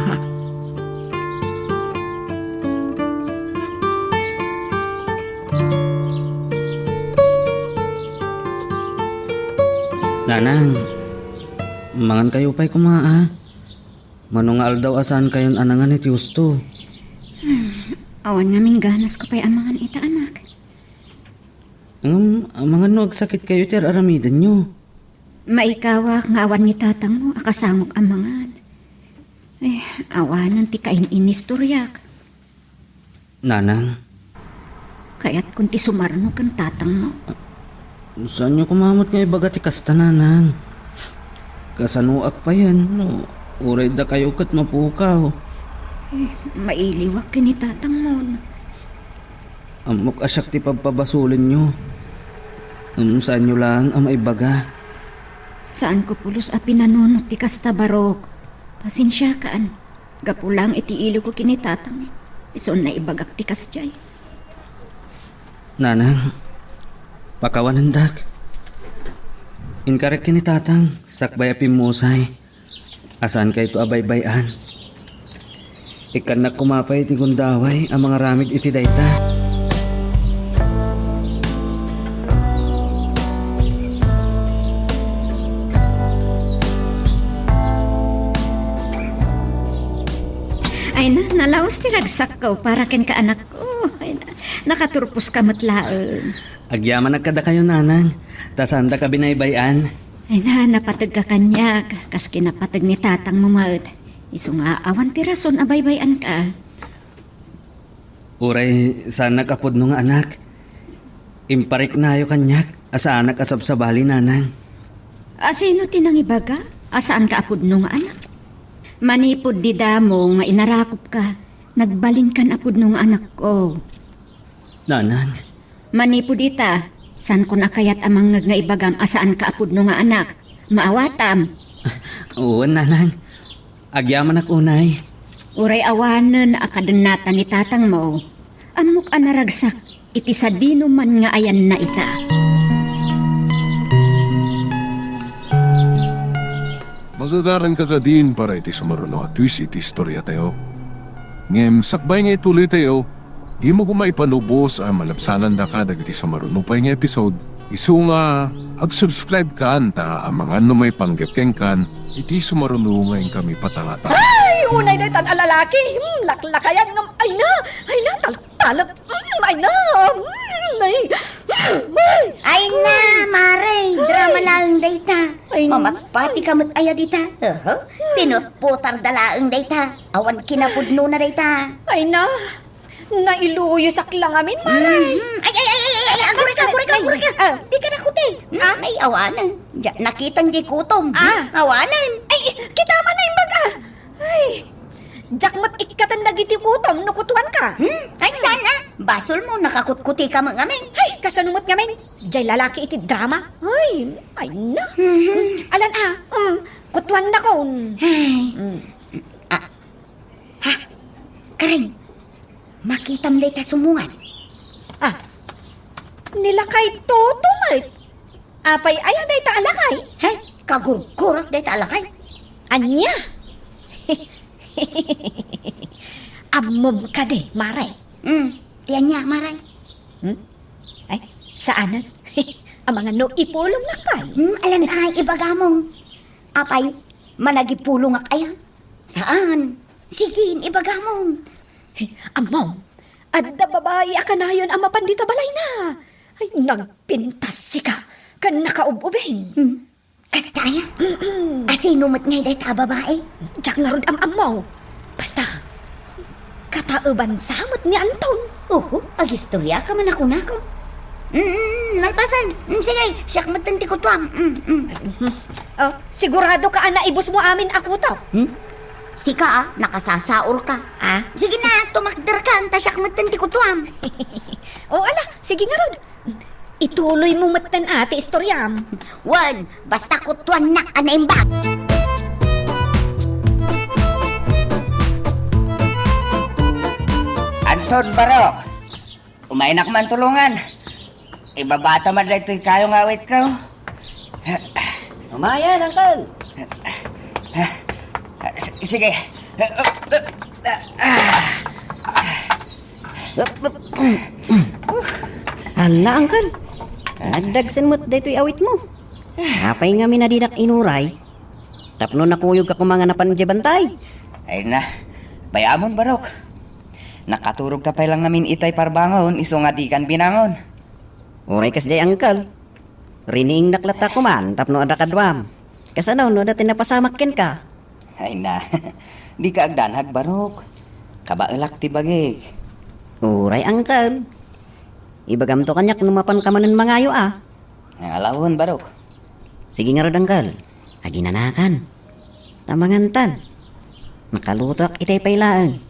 Nanang, mangankayo pay koma, a. Mano nga aldaw a saankayon a nangan iti husto? Awan ngamin ganasko pay a mangan ita, anak. Ngem, amangan no agsakitkayo iti ar-aramidenyo. Maikawak nga awan ni tatangmo a kasangok a mangan. Eh, awanen ti kain-inistoriak. Nanang. Kayatkon ti sumarno ken tatangmo. Saanyo koma met nga ibaga ti kasta, Nanang. Kasanoak payen no uray dakayo ket mapukaw? Eh, mailiwak ken ni tatangmon. Ammok a siak ti pabpabasolenyo. Ngem saanyo laeng a maibaga. Saanko pulos a pinanunot ti kasta, Barok. Pasensiakan. Gapu laeng iti iliwko ken ni tatang, isun naibagak ti kasdiay. Nanang, pakawanendak. Inkarek ken ni tatang, sakbay a pimmusay, a saankayto a baybay-an. Ikkannak koma pay ti gundaway a mangaramid iti dayta. Ay na, nalaos ti ragsakko para kenka, anakko. Ay na, nakaturposka met laeng. Agyamanak kadakayo, Nanang, ta saandaka binaybay-an. Ay na, napategka kaniak, kas kinapateg ni tatangmo met. Isu nga awan ti rason a baybay-anka. Uray saannak a pudno nga anak, impariknayo kaniak a saanak a sabsabali, Nanang. A sino ti nangibaga a saanka a pudno nga anak? Manipud dida mo nga inarakupka, nagbalinkan a pudno nga anakko. Nanang. Manipud ita, saankon a kayat a mangngeg nga ibagam a saanka a pudno nga anak. Maawatam. Wen, Nanang. Agyamanak unay. Uray awanen a kadennata ni tatangmo, ammok a naragsak iti sadinoman nga ayanna ita. Magagaranka kadin para iti sumaruno a twist iti istoriatayo. Ngem sakbay nga ituloytayo, dimo koma ipalubos a malabsanandaka dagiti sumaruno pay nga episode. Isu nga, ag-subscribe kan ta amangan no maipanggep kenkan iti sumaruno nga inkami patangatan. Ay, unay daytan a lalaki. Hmm, laklakayan ngem, ay na, ay na, taltalek. Hmm, ay na. Hmm, ay. Hmm, ay. Ay na, mare, drama laeng dayta. Ay na. Mamatpatika met aya dita. Aha, pinutputarda laeng dayta. Awan kinapudnona dayta. Ay na. Nailuyosak la ngamin, mare. Mhm. Ay, ay, ay, ay, ay, ay, agurayka, agurayka, agurayka. Ah. Dika nakuti. Hmm? Ah? Ay, awanen. Diak nakita diay kutom. Ah. Hmm? Awanen. Ay, kita man, naimbag, ah. Ay. Diak met ikkatan dagiti kutom no kutuanka. Hmm? Ay, saan, ah? Basolmo, nakakutkutika met ngamin. Ay, kasano met ngamin? Diay lalaki iti drama. Ay, ay na. Mhm. Alan, ah. Um, kutuannakon. Ay. Hmm. Ah, Ha? Karen, makitam dayta sumungan? Ah, ni lakay Toto met. Apay aya dayta a lakay? Hay, kagurgurak dayta a lakay. Ania? Ammom kadi, mare? Hmm, ti ania, mare? Hmm? Ay, saanen. Amangan no ipulongnak pay. Hmm, alan ay, ibagamon. Apay, managipulongak aya? Saan? Sige, ibagamon. Hey, ammom, adda babai a kanayon a mapan dita balayna. Ay, nagpintas sika, ken nakaub-ubing. Hmm. Kasta aya? Asino met ngay dayta a babai? Diak ngarud am-ammo. Basta, kataebansa met ni Anton. Oho, agistoriaka man a kunakon. Mm, nalpasen. Mm, sige, siak metten ti kutuam. Mm, mm. Mhm. Oh, siguradoka a naibusmo amin a kutok? Hmm? Sika, ah, nakasasaorka. Ah? Sige na, tumakderkan, ta siak metten ti kutuam. Sige ngarud, ituloymo metten a ti istoriam. Wen, basta kutuannak a naimbag. Anton, Barok, umaynak man tulongan. Ibabata man daytoy kayo nga awitko. Umayan, Uncle. Sige. Hala, Uncle. Nagdagsen met daytoy awitmo. Apay ngamin a dinak inuray? Tapno nakuyogka koma nga napan idiay bantay. Ay na, bay-amon, Barok. Nakaturogka pay lang ngamin itay parbangon, isu nga dikan binangon. Uray kasdiay, Uncle. Riniingnak latta koma tapno adda kaduam. Kasano no adda ti napasamak kenka? Ay na, dika agdanag, Barok. Kabaelak ti bagik. Uray, Uncle. Ibagamto kaniak no mapanka manen mangayo a. Ay, ala wen, Barok. Sige ngarud, Uncle. Aginanakan. Ta mangantan. Makalutoak itay pay laeng.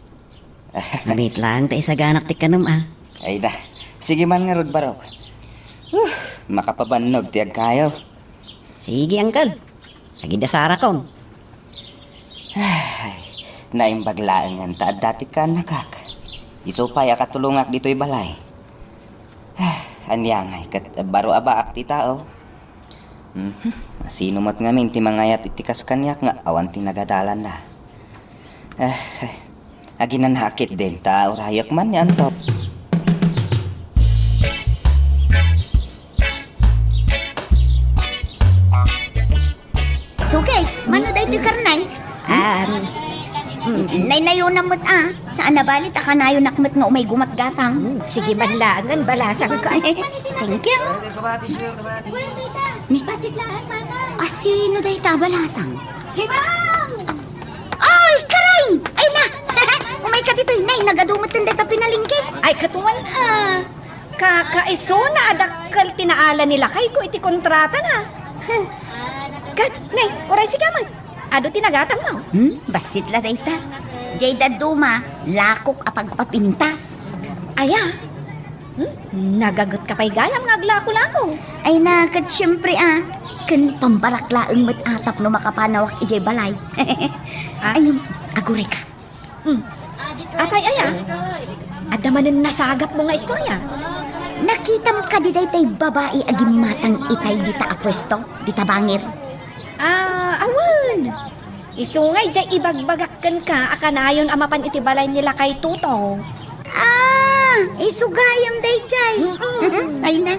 Namit laeng ta isaganak ti kanem a. Ay da. Sige man ngarud, Barok. Huh, makapabannog ti agkayo. Sige, Uncle. Agidasarakon. Ay, naimbag laengen ta adda ti kaannakak. Isu pay a katulongak ditoy balay. Ah, ania ngay ket baro a baak ti tao. Mhm. Asino met ngamin ti mangayat iti kas kaniak nga awan ti nagadalanna? Ah, aginanakit den ta urayek man ni Anto. Suke, mano daytoy karnay? Ah, mm, naynayonam met a. Saan a bali ta kanayonak met nga umay gumatgatang. Hmm, sige man laengen, balasangko. Thank you. Ni- Asino dayta a balasang? Si Mang! Ay, karing! Ay na! Umayka ditoy, nay, nagadu metten dayta pinalingkit. Ay, katuan a. Kakaisuna a dakkel ti naala ni lakayko iti kontratana. Ket, nay, uray sika met. Adu ti nagatangmo. Hmm? Bassit la dayta. Diay dadduma, lakok a pagpapintas. Aya? Hmm? Nagagetka pay gayam nga aglako-lako. Ay na, ket siempre a. Ken pambarak laeng met a tapno makapanawak idiay balay. Ah? Ay, agurayka. Hmm. Apay aya? Adda manen nasagapmo nga istorya? Nakitam kadi daytay babai a gimmatang itay dita a puesto, dita bangir? Ah, awan. Isu ngay diay ibagbagak kenka a kanayon a mapan iti balay ni lakay Toto. Ah, isu gayam daydiay. Mm-mm. Ay na.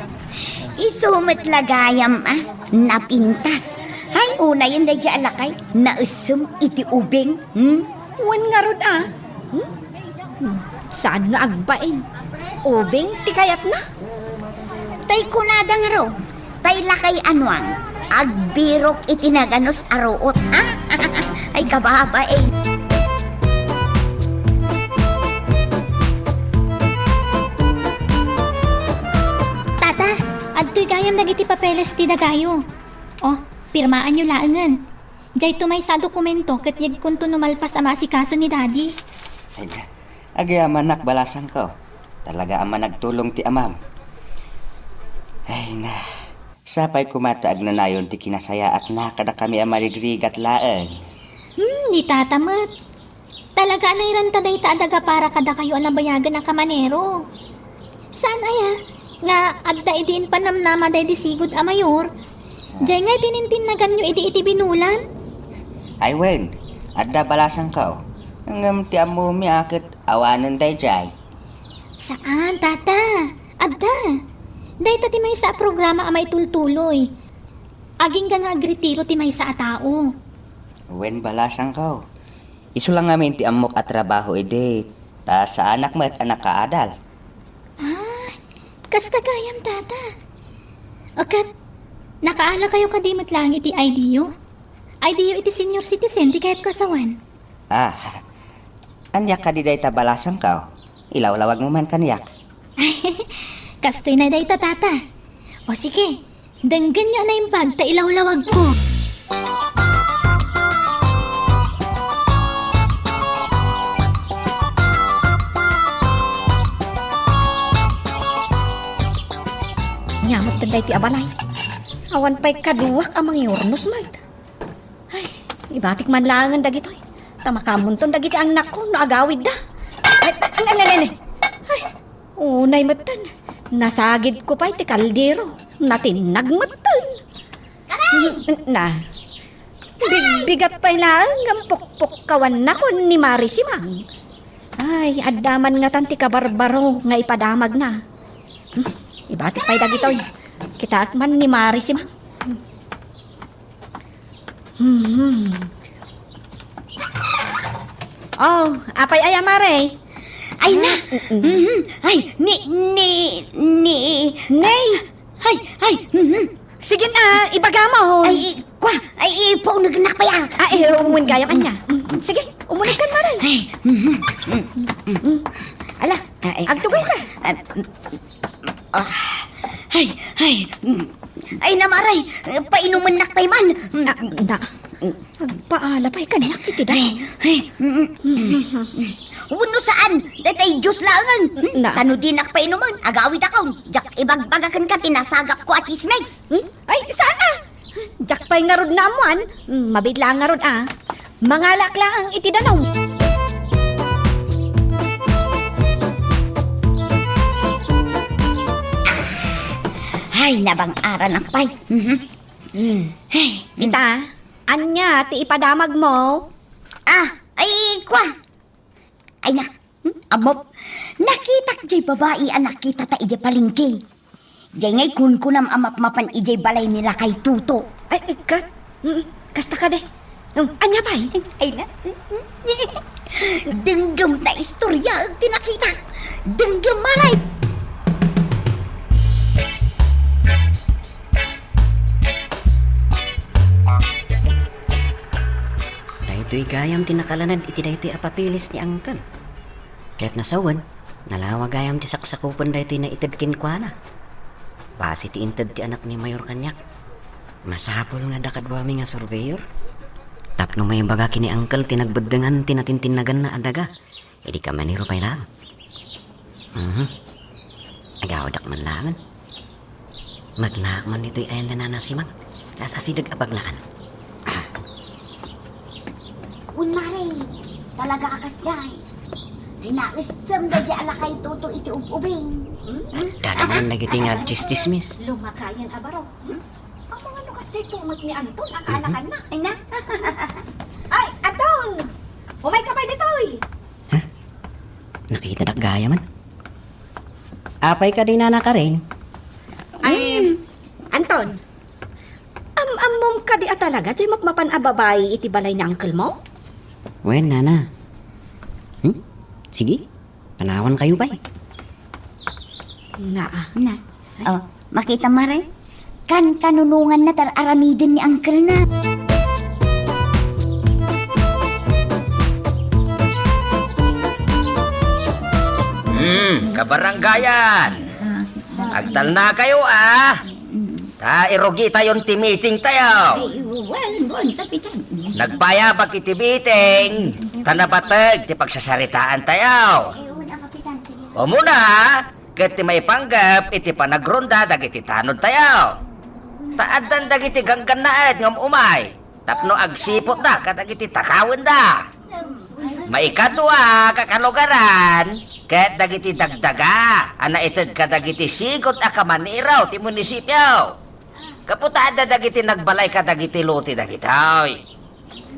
Isu met la gayam a napintas. Hay, unayen daydiay a lakay, naessem iti ubing. Hmm? Wen ngarud a. Hmm? Hmm. Saan nga agbain? Ubing ti kayatna? Tay kunada ngarud, tay lakay a nuang, agbirok iti naganus a ruot. Ah? Ay, kababain. Tata, adtoy gayam dagiti papeles ti dagayo. Oh, pirmaanyo laengen. Daytoy maysa a dokumento ket yegkonto no malpas a maasikaso ni Daddy. Ay na, agyamanak, balasangko. Talaga a managtulong ti amam. Ay na, sapay koma ta agnanayon ti kinasayaatna kadakami a marigrigat laeng. Hmm, ni Tata met. Talaga a nairanta dayta a daga para kadakayo a nabayagen a kamanero. Saan aya nga adda idiin panamnama daydi sigud a mayor? Diay ngay tinintinnaganyo idi iti binulan? Ay wen, adda balasangko. Ngem ti ammomi a ket awanen daydiay. Saan, Tata. Adda. Dayta ti maysa a programa a maitultuloy. Agingga nga agretiro ti maysa a tao. Wen, balasangko. Isu la ngamin ti ammok a trabaho idi, ta saanak met a nakaadal. Ah, kasta gayam, Tata. O ket, nakaalakayo kadi met laeng iti I D U? I D U iti senior citizen ti kayatko a sawen. Ah, ania kadi dayta, balasangko? Ilawlawagmo man kaniak. Kastoy na dayta, Tata. O sige, denggenyo a naimbag ta ilawlawagko. Daytoy a balay. Awan pay kaduak a mangiurnos met. Ay, ibatik man laengen dagitoy. Ta makamunton dagiti annakko no agawidda. Ay, ne, ne, ne, ne. Ay, unay metten. Nasagidko pay ti kaldero. Natinnag metten. Na, big-, bigat pay laeng nga pukpukkawannakon ni Mari Simang. Ay, adda man ngatan ti kabarbaro nga ipadamagna. Hmm, ibatik pay dagitoy. Kitaek man ni Mari Simang. Hmm. Oh, apay aya, Mare? Ay na! Mm-mm. Mhm. Ay, ni, ni, ni, Nay! Ay, ay, mhm. Sige na, ibaga mo. Ay, i-, kwa, ay, ipaunegnak pay, ah. Ah, eh, umun gayam, anya. Mm, sige, umuneg kan, Mare. Ay, mhm. Mm. Ala, ay, agtugaw ka. Ah, mm, ah, ay, ay, mm. Ay, na, Mare, painumennak pay man. Ah, na. Agpaala pay kaniak iti dayta. Ay, ay, mm, mm. Wenno saan, daytay Dios laengen. Na. Ta no dinak painumen, agawidakon. Diak ibagbaga kenka ti nasagapko a tsismis. Hmm? Ay, saan a? Diak pay ngarud naammuan. Hmm, mabiit laeng ngarud a. Mangalaak laeng iti danum. Ay, nabang-aranak pay. Mhm. Hmm. Ay, ita, ania ti ipadamagmo? Ah, ay, kwa. Ay na, hmm? Ammom, nakitak jay babai a nakitata idiay palengke. Jay ngay kunkunam a mapmapan idiay balay ni Lakay Tuto. Ay, ket? Mm, kasta kadi. Mm, ania pay? Ay na. Denggem ta istoryaek ti nakitak. Denggem, Mare. Daytoy gayam ti nakalanad iti daytoy a papeles ni Uncle. Ket nasawen, nalawa gayam ti saksakupen daytoy naited kenkuana. Basi ti inted ti anak ni Mayor kaniak. Masapul nga adda kaduami nga surveyor. Tapno maibaga ken ni Uncle ti nagbeddengan ti natintinnaganna a daga. Idi kamaniro pay laeng. Mhm. Agawdak man laengen. Magnaak man ditoy ayan da Nana Simang. Kas asideg a paglaan. Ah. Wen, Mare, talaga a kasdiay. Ay, naisem da di alakay Tuto iti ub-ubing. Hmm? Dadaman dagiti nga agtsismis. Lumakayan a baro. Hmm? Amangan no kasdiay tunget ni Anton, a kaanakanna. Ay na. Ay, Anton! Umay ka pay ditoy! Ha? Nakitadak gayam man. Apay kadi, Nana Karen? Ay, Anton, am-ammom kadi a talaga jay mapmapan a babai iti balay ni uncle mo? Wen, Nana. Hmm? Sige, panawankayo pay. Naa. Na. Oh, makita, Mare? Kankanunonganna ta ar-aramiden ni uncle na. Hmm, kabarangayan. Agtalnakayo, ah. Ta irugitayon ti meeting tayo. Ay, wen, wen, Kapitan. Nagpayabak iti meeting, ta napateg ti pagsasaritaan tayo. Ay, wen, ah, Kapitan, sige. Umuna, ket ti maipanggep iti panagronda dagiti tanod tayo. Ta addan dagiti ganggannaet nga um-umay tapno agsiputda kadagiti takawenda. Maikadua, kakalugaran, ket dagiti dagdaga a naited kadagiti sigut a kamaniraw ti munisipio. Gapu ta adda dagiti nagbalay kadagiti lote dagitoy.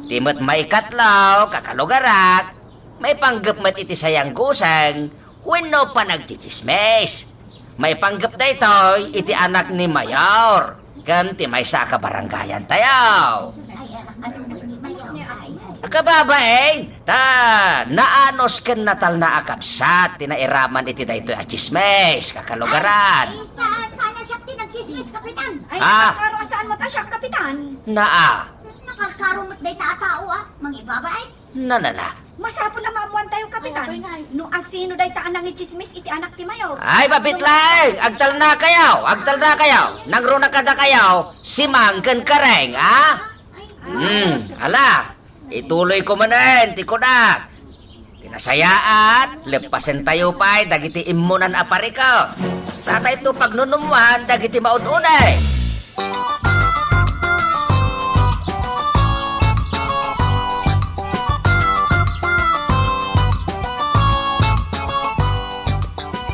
Ti met maikatlo, kakalugarak, maipanggep met iti sayangguseng wenno panagtsitsismis. Maipanggep daytoy iti anak ni Mayor ken ti maysa a kabarangayan tayo. Kababain, ta naanus ken natalna a kabsat ti nairaman iti daytoy a tsismis, kakalugaran. Ay, saan, saan a siak ti nagtsismis, Kapitan? Ay, ah, nakaro a saan met a siak, Kapitan? Naa. Nakarkaro met dayta a tao, ah, mangibabain. Nanala. Masapul a maammuan tayo, Kapitan. Ay, apay ngay. No asino dayta a nangitsismis iti anak ti Mayor. Ay, mabitlaeng! Agtalna kayo! Agtalna kayo! Nangruna kada kayo, Simang ken Kareng, ha? Hmm, ala, ituloy ko manen ti kunak. Ti nasayaat, leppasen tayo pay dagiti immunan a parikut. Satayto pagnunumwan dagiti maud-unay.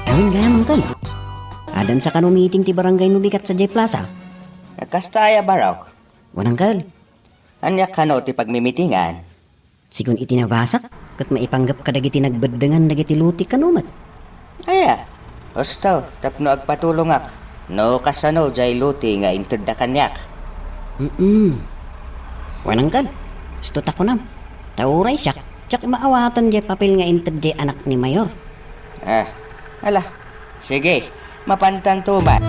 Amin gayam, Uncle. Adda sa kano meeting ti barangay no bigat sadiay plaza? Kasta aya, Barok? Wen, Uncle. Ania kano ti pagmimitingan? Sigun iti nabasak, ket maipanggep kadagiti nagbeddengan dagiti loti kano met. Aya, husto, tapno agpatulongak no kasano jay loti nga intedda kaniak. Mm. Wen, Uncle, husto ta kunam. Ta uray siak, diak maawatan jay papel nga inted jay anak ni Mayor. Ah, ala, sige, mapantanto man.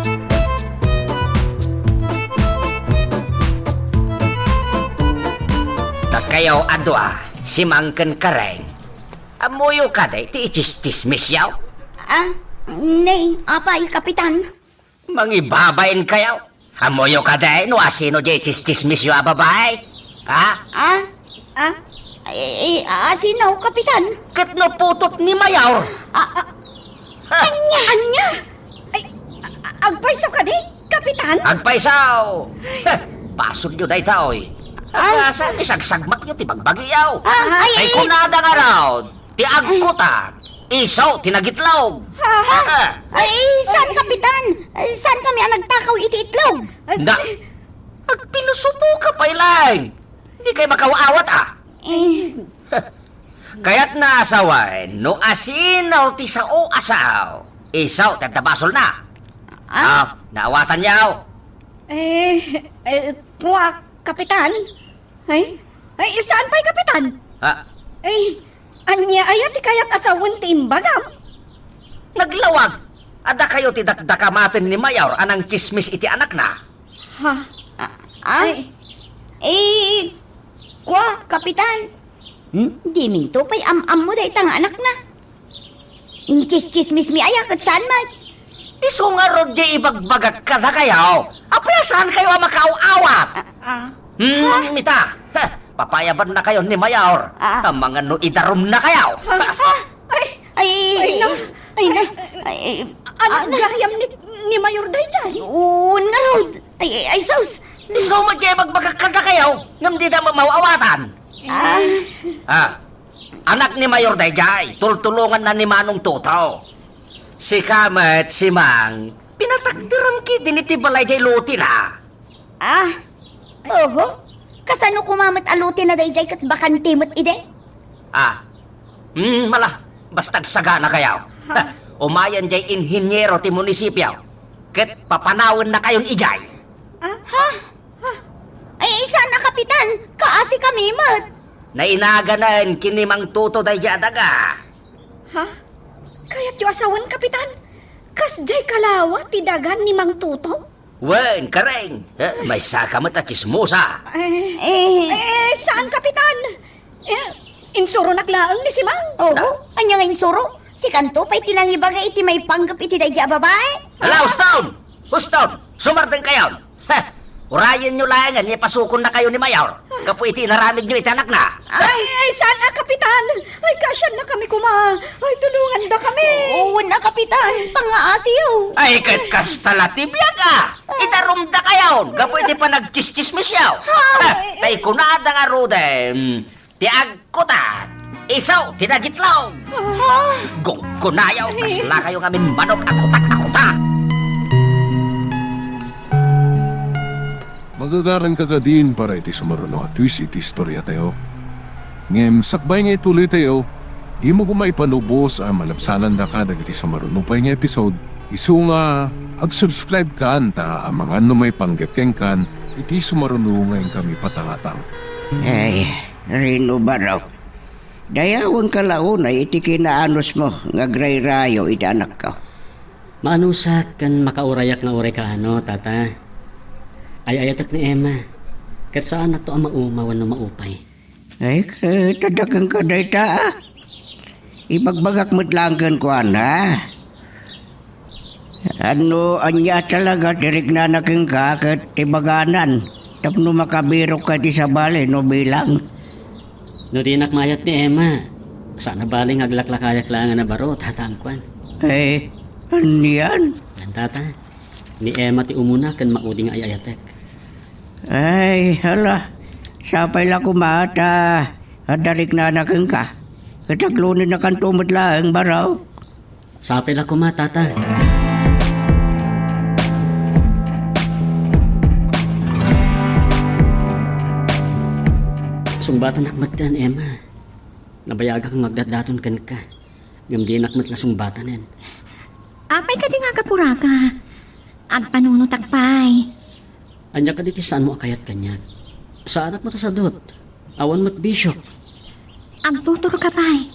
Dakayo a dua, Simang ken Kareng. Ammoyo kadi ti ichischismisyo? Ah, nay, apay, Kapitan? Mangibabain kayo. Ammoyo kadi no asino di ichischismisyo a babae? Ha? Ah? Ah? Ay, ay, asino, Kapitan? Ket no putot ni Mayor? Ah, ah. Ha? Ania? Ania? Ay, a-, a-, agpayso kadi, Kapitan? Agpayso! Heh, basolyo dayta, oy. Ah? Agasa, isagsagmakyo ti bagbagiyo. Ah, ay, Ay, ay, kunada ngarud, ti agkutak, isu ti nagitlog. Ha? Ha? Ay, saan, Kapitan? Ay, saan kami a nagtakaw iti itlog? Na, agpilosopo ka pay laeng. Di kay makaw-awat, ah. Eh. Kayatna a sawen no asino ti sao a sao. Isu ti adda basolna. Ah? Ah, naawatan yaw. Eh, eh, kua, Kapitan? Ay, ay, saan pay, Kapitan? Ah. Ay, ania aya ti kayat a sawen ti imbagam? Naglawag! Adda kayo ti dakdakamaten ni Mayor a nangtsismis iti anakna? Ha? Ah, ah? Ay. Eh, kua, Kapitan. Hmm? Diminto pay am-ammo dayta nga anakna. Intsistsismismi aya ket saan met? Isu ngarud diay ibagbagak kadakayo. Apay a saan kayo a makaaw-awat? Ah, ah. Hmm, Ha? ita. Heh, papayabannakayo ni Mayor. Ah. Amangan no idarumnakayo. Ha? Ha? Ay, Ay, ay, na. Ay, na. Ay, ay, Anak ano? Gayam ni, ni Mayor daydiay. Wen ngarud. Ay, ay, ay, sus. Isu met diay ibagbagak kadakayo, ngem dida mamaw-awatan. Ah. Ah, anak ni Mayor daydiay, tultulonganna ni Manong Toto. Sika met, Simang, pinatakderam ketdi iti balay diay lotina. Ah, oho. Kasano koma met a lotina daydiay ket bakante met idi? Ah, hmm, mala, basta agsaganakayo. Ha? Umayen diay inhiniero ti munisipio, ket papanawennakayon idiay. Ah? Ha? Ha? Ay, saan a, Kapitan? Kaasikami met. Nainaganen ken ni Mang Toto daydiay a daga. Ha? Kayatyo a sawen, Kapitan? Kasdiay kalawa ti dagan ni Mang Toto? Wen, Kareng. Eh, maysaka met a tsismosa. Eh, Eh. eh, saan, Kapitan? Eh, insuronak laeng ni Simang. Oho, ania nga insuro? Sikanto pay ti nangibaga iti maipanggep iti daydiay a babae? Hala, huston! Huston! Sumardengkayon! Heh! Urayenyo laengen nga ipasukonnakayo ni Mayor gapu iti inaramidyo iti anakna. Ay, ay, saan a, Kapitan? Ay, kaasiannakami koma. Ay, tulongandakami. Wen a, Kapitan. Pangngaasiyo. Ay, ket kasta la ti biag, a. Idarumdakayon gapu iti panagtsistsismisyo. Ay. Heh, ta ikunada ngaruden, ti agkutak, isu ti nagitlog. Ah. Gunggonayo, kaslakayo ngamin manok a kutak a kutak. Magagaranka kadin para iti sumaruno a twist iti istoriatayo. Ngem sakbay nga ituloytayo, dimo koma ipalubos a malabsanandaka dagiti sumaruno pay nga episode. Isu nga, ag-subscribe kan ta amangan no maipanggep kenkan iti sumaruno nga inkami patangatang. Ay, Rino Barok, dayawenka la unay iti kinaanusmo nga agrayrayo iti anakko. Maanusak ken makaurayak nga uray kaano, Tata. Ay-ayatek ni Emma, ket saanakto a mauma wenno maupay. Ay, ket adda kenka dayta, a. Ibagbagak met laeng kenkuana. Ano, ania talaga ti riknana kenka ket ti baganan tapno makabirokka iti sabali no bilang? No dinak maayat ni Emma, saan a bali nga aglaklakayak laeng a nabaro, Tata Angkuan. Eh, anian? Tata, ni Emma ti umuna ken maudi nga ay-ayatek. Ay, hala. Sapay la koma ta adda riknana kenka. Ket aglonennakanto met laeng, barok. Sapay la koma, Tata. Sungbatanak metten, Emma. Nabayagak nga agdatdaton kenka. Ngem dinak met la sungbatanen. Apay kadi nga agapuraka? Agpanunotak pay. Ania kadi ti saanmo a kayat kaniak? Saanak met a sadut. Awan met bisiok. Agtuturka pay.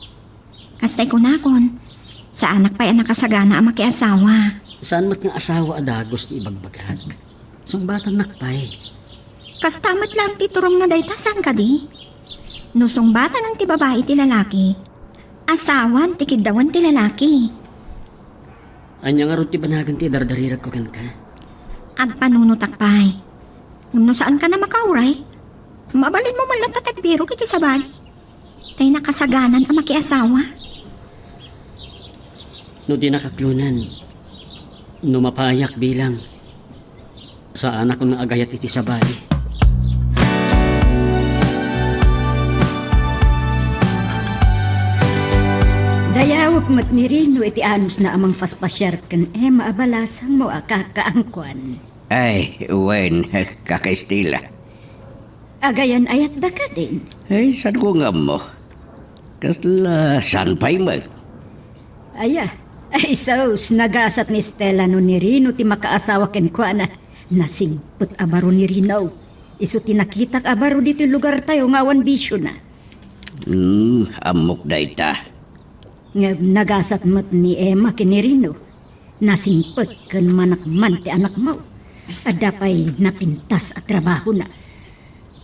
Kastay kunakon, saanak pay a nakasagana a makiasawa. Saan met nga asawa a dagus ti ibagbagak. Sungbatannak pay. Kasta met laeng ti turongna dayta, saan kadi? No sungbatanen ti babai ti lalaki, asawan ti kiddawan ti lalaki. Ania ngarud ti banagen ti dardariragko kenka? Agpanunotak pay. Ngem no saankan a makauray, mabalinmo man latta ti agbirok iti sabali. Tay nakasaganan a makiasawa. No dinak aklonen, no mapayak bilang, saanakon nga agayat iti sabali. Dayawek met ni Rino iti anusna a mangpaspasiar ken Emma a balasangmo a kakaangkuan. Ay, wen, Kaka Estela. Agayan-ayatda kadin? Ay, saanko nga ammo. Kasla saan pay met? Aya, ay sus, nagasat ni Estela no ni Rino ti makaasawa kenkuana. Nasingpet a baro ni Rino. Isu ti nakitak a baro ditoy lugartayo nga awan bisiona. Hmm, ammok dayta. Ngem nagasat met ni Emma ken ni Rino. Nasingpet ken manakman ti anakmo. Adda pay napintas a trabahona.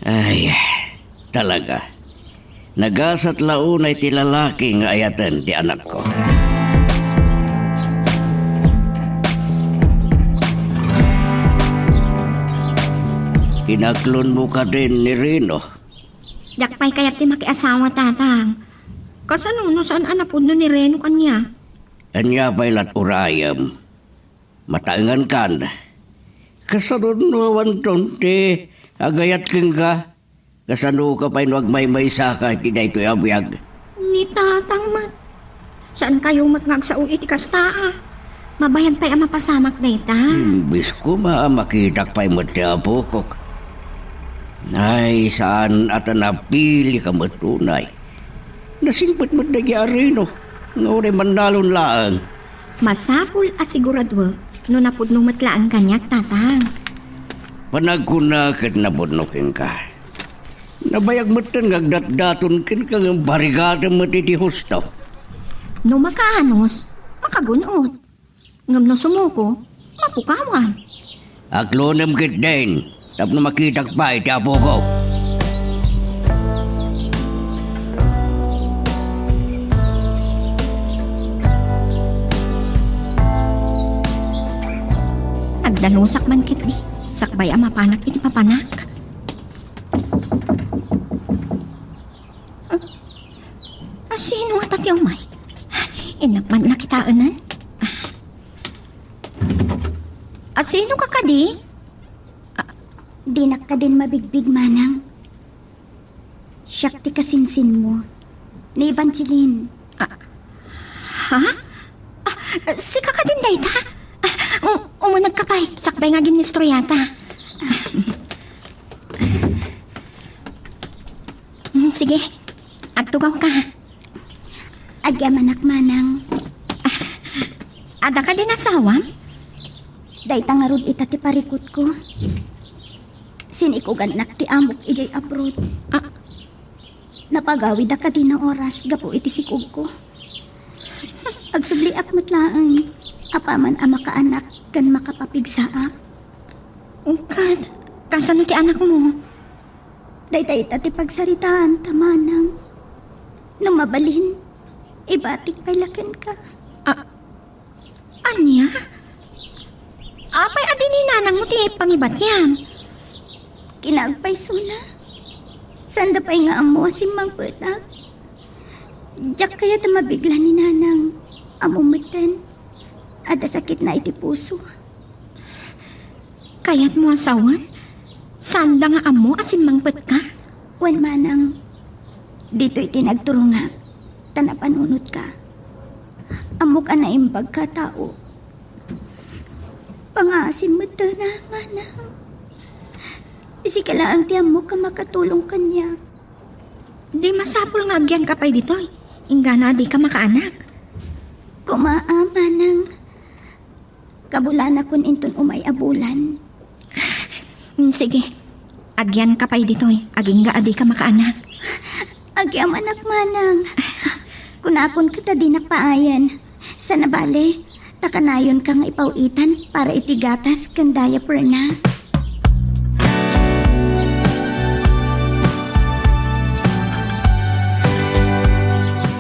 Ay, talaga. Nagasat la unay ti lalaki nga ayaten ti anakko. Inaklonmo kadin ni Rino? Diak pay kayat ti makiasawa, Tatang. Kasano no saan a napudno ni Rino kaniak? Ania pay lat urayem? Mataengankan. Kasano no awanton ti agayat kenka? Kasanoka pay no agmaymaysaka iti daytoy a biag? Ni Tatang met. Saankayo met nga agsao iti kasta a. Mabayag pay a mapasamak dayta. Imbes koma a makitak pay met ti apokok. Ay, saan a ta napilika met unay. Nasingpet met dagiti a Rino, nga uray mannalon laeng. Masapul a siguraduek no napudno met laeng kaniak, Tatang. Panagkuna ket napudno kenka. Nabayag metten nga agdatdaton kenka ngem barigatem met iti husto. No makaanus, makagun-ot. Ngem no sumuko, mapukawan. Aklonem ketdin, tapno makitak pay ti apoko. Agdalusak man ketdi, sakbay a mapanak iti papanak. Ah, ah, sino ngata ti umay? Innak man nakitaenan? Ah, sino ka kadi? Ah, dinak kadin mabigbig, Manang. Siak ti kasinsinmo, ni Evangeline. Ah, ha? Ah, sika kadin dayta? Ah, um-, umunegka pay, sakbay nga agin-istoriata. Mm, sige. Agtugawka. Agyamanak, Manang. Adda kadin asawam? Dayta ngarud ita ti parikutko. Sinikugannak ti amok idiay abroad. Ah. Napagawida kadin a oras gapu iti sikugko. Agsubliak met laeng, apaman a makaanak ken makapapigsaak. Ket, kasano ti anakmo? Dayta ita ti pagsaritaanta, Manang. No mabalin, ibatik pay la kenka. Ah, ania? Apay a di ni nanangmo ti pangibatiam? Kinaagpaysona. Saanda pay nga ammo a simmangpetak. Diak kayat a mabigla ni Nanang. Ammo metten. Adda sakitna iti puso. Kayatmo a sawen? Saanda nga ammo a simmangpetka? Wen, manang, ditoy ti nagturongak, ta napanunotka. Ammok a naimbagka a tao. Pangaasim met dayta, manang. Sika laeng ti ammok a makatulong kaniak. Di masapul nga agyanka pay ditoy, inggana a dika makaanak. Koma a, manang. Kabulanakon inton umay a bulan. Mm, sige. Agyanka pay ditoy, agingga a dika makaanak. Agyamanak, manang. Kunakon ket a dinak paayen. Saan a bale, ta kanayonka nga ipaw-itan para iti gatas ken diaperna.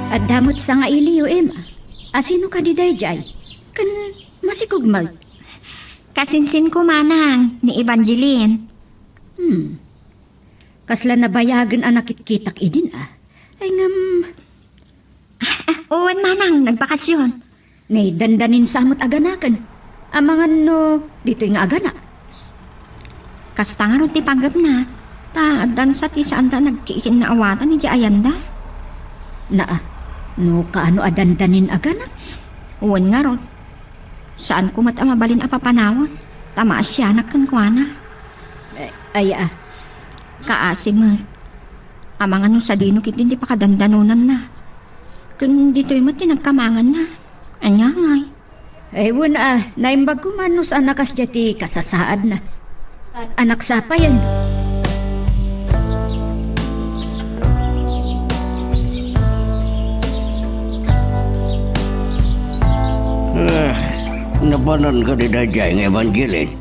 Adda met sangailiyo, Emma. Asino kadi daydiay? Ken masikog met. Kasinsinko, manang, ni Evangeline. Hmm. Kasla nabayagen a nakitkitak idin, a. Ay, ngem, ah, ah, wen, manang, nagbakasyon. Ni dandanin sa met aganaken. Amangan no ditoy nga agana. Kasta ngarud ti panggepna, ta addan sa ti saanda nagkikinnaawatan idiay ayanda. Naa, no kaano a dandanin agana? Wen ngarud, saanko met a mabalin a papanawen, ta maasianak kenkuana. Eh, ay, ah. Kaasi met. Amangan no sadino ketdin ti pakadandanonanna. Ken ditoy met ti nagkamanganna. Ania ngay? Ay, wen, a, naimbag koma no saan a kasdiay ti kasasaadna. Anak sapayen. Ah, napanan kadi daydiay nga Evangeline?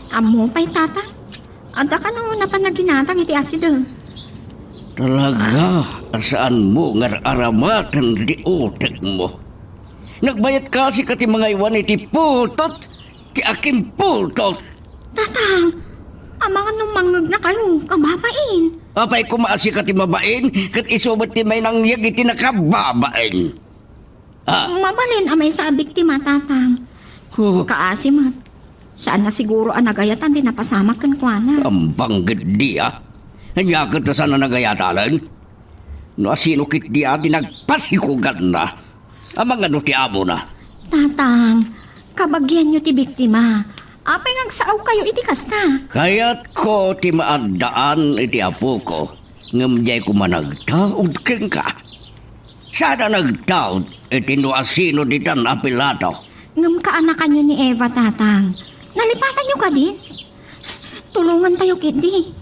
Ammo pay, Tatang. Adda kano napan naginatang iti asideg? Talaga a saanmo nga ar-aramaten ti utekmo. Nagbayat kasi ka ti mangaywan iti putot ti akinputot. Tatang, amangan no mangngegnakayo, kababain. Apay koma a sika ti mabain, ket isu met ti mainangyeg iti nakababain. Ah. Mabalin a maisabik ti matatang. Oh. Kaasi met. Saan na siguro a nagayatan ti napasamak kenkuana. Ambang ket di, a. Ania ket ta saan a nagayatalen? No asino ketdi a ti nagpasikuganna? Amangan no ti amona. Tatang, kabagianyo ti biktima. Apay nga agsaawkayo iti kasta? Kayatko ti maaddaan iti apoko, ngem diay koma nagtaud kenka. Saan a nagtaud iti no asino ditan a Pilato? Ngem kaanakanyo ni Eva, Tatang. Nalipatanyo kadin? Tulongantayo ketdi.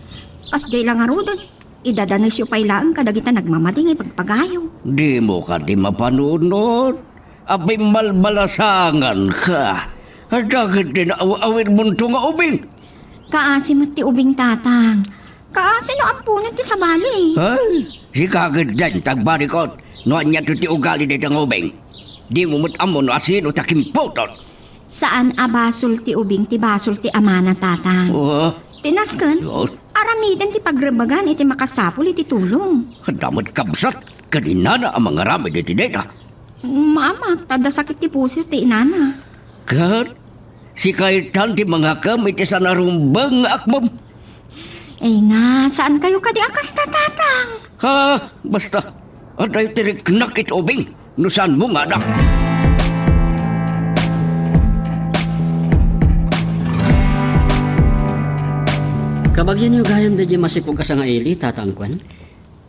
Kasdiay la ngaruden, idadanesyo pay laeng kadagita nagmamati nga ipagpagayo. Dimo kadi mapanunot? Apay malmalasanganka. Adda ketdi naaw-awidmonto nga ubing. Kaasi met ti ubing, Tatang. Kaasi no ammonen ti sabali. Ay, sika ketdin ti agparikut no aniato ti ugali dayta nga ubing. Dimo met ammo no asino ti akinputot. Saan a basol ti ubing ti basol ti amana, Tatang. Oh. Ti nasken, oh, aramiden ti pagrebegan iti makasapul iti tulong. Adda met kabsat ken inana a mangaramid iti dayta. Maama, ta adda sakit ti puso ti inana. Ket sika itan ti mangakem iti saan a rumbeng nga akmem. Ay nga, saankayo kadi a kasta, Tatang? Ha, basta, adda ti riknak iti ubing no saanmo nga anak. Kabagianyo gayam daydiay masikog a sangaili, Tatang Kwan?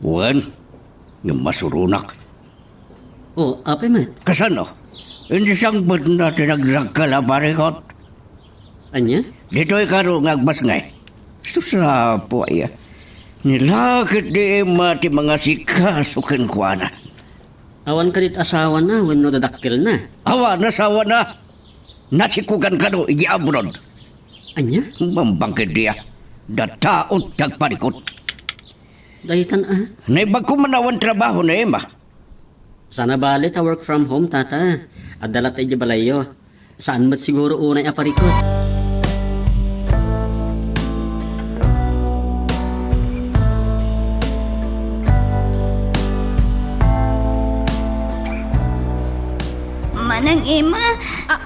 Wen, ngem masuronak. Oh, apay met? Kasano? Insangpetna ti nagdakkel a parikut. Ania? Ditoy kano nga agbasngay. Sus, apo aya. Nilakit di Emma ti mangasikaso kenkuana. Awan kadit asawana wenno dadakkelna? Awan asawana. Nasikugan kano idi abroad. Ania? Mambangkit diya. Dataon ti agparikut. Daytan a. Naimbag koma no awan trabaho ni Emma. Saan a bale ta work from home, Tata. Adda latta idiay balayyo. Saan met siguro unay a parikut. Manang Emma, ah,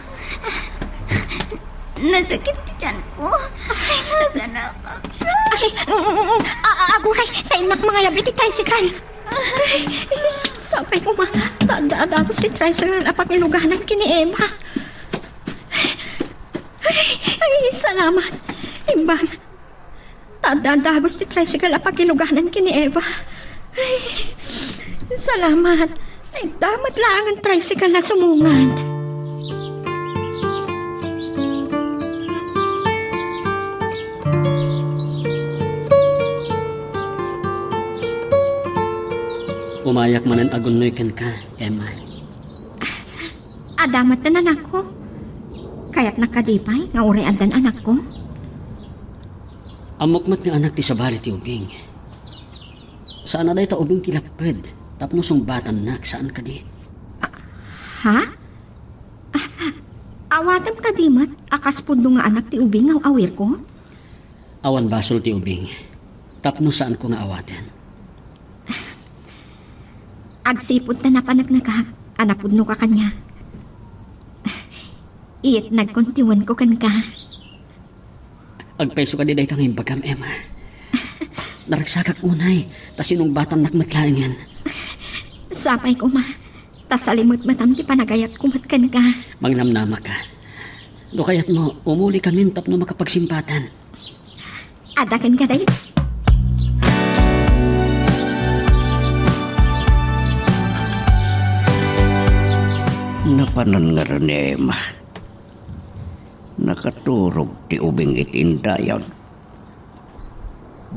Nasakit ti tiyan ko. Ay, nanakaksa. Ay, mm, mm, mm. A-, a-, aguray, ta innak mangayab iti tricycle. Ay, sapay koma, ta adda dagus ti tricycle a pakiluganan ken ni Emma. Ay, ay, salamat. Imbag, ta adda dagus ti tricycle a pakiluganan ken ni Eva. Ay, salamat. Ay, damat laeng a tricycle a sumungad. Umayak manen aguniay kenka, Emma. Adda met ti anakko. Kayatnak kadi pay nga uray addan anakko? Ammok met nga anak ti sabali ti ubing. Saan a dayta ubing ti lapped tapno sungbatannak, saan kadi? Ha? Awatem kadi met a kas pudno nga anak ti ubing nga aw-awirko? Awan basol ti ubing tapno saanko nga awaten. Agsipud ta napaneknekak a napudnoka kaniak, iyetnagkon ti wenko kenka. Agpayso kadi dayta nga imbagam, Emma? Naragsakak unay, ta sinungbatannak met laengen. Sapay koma, ta salimetmetam ti panagayatko met kenka. Mangnamnamaka. No kayatmo, umulikamin tapno makapagsimbatan. Adda kenka dayta. Napanan ngarud ni Emma. Nakaturog ti ubing iti indayon.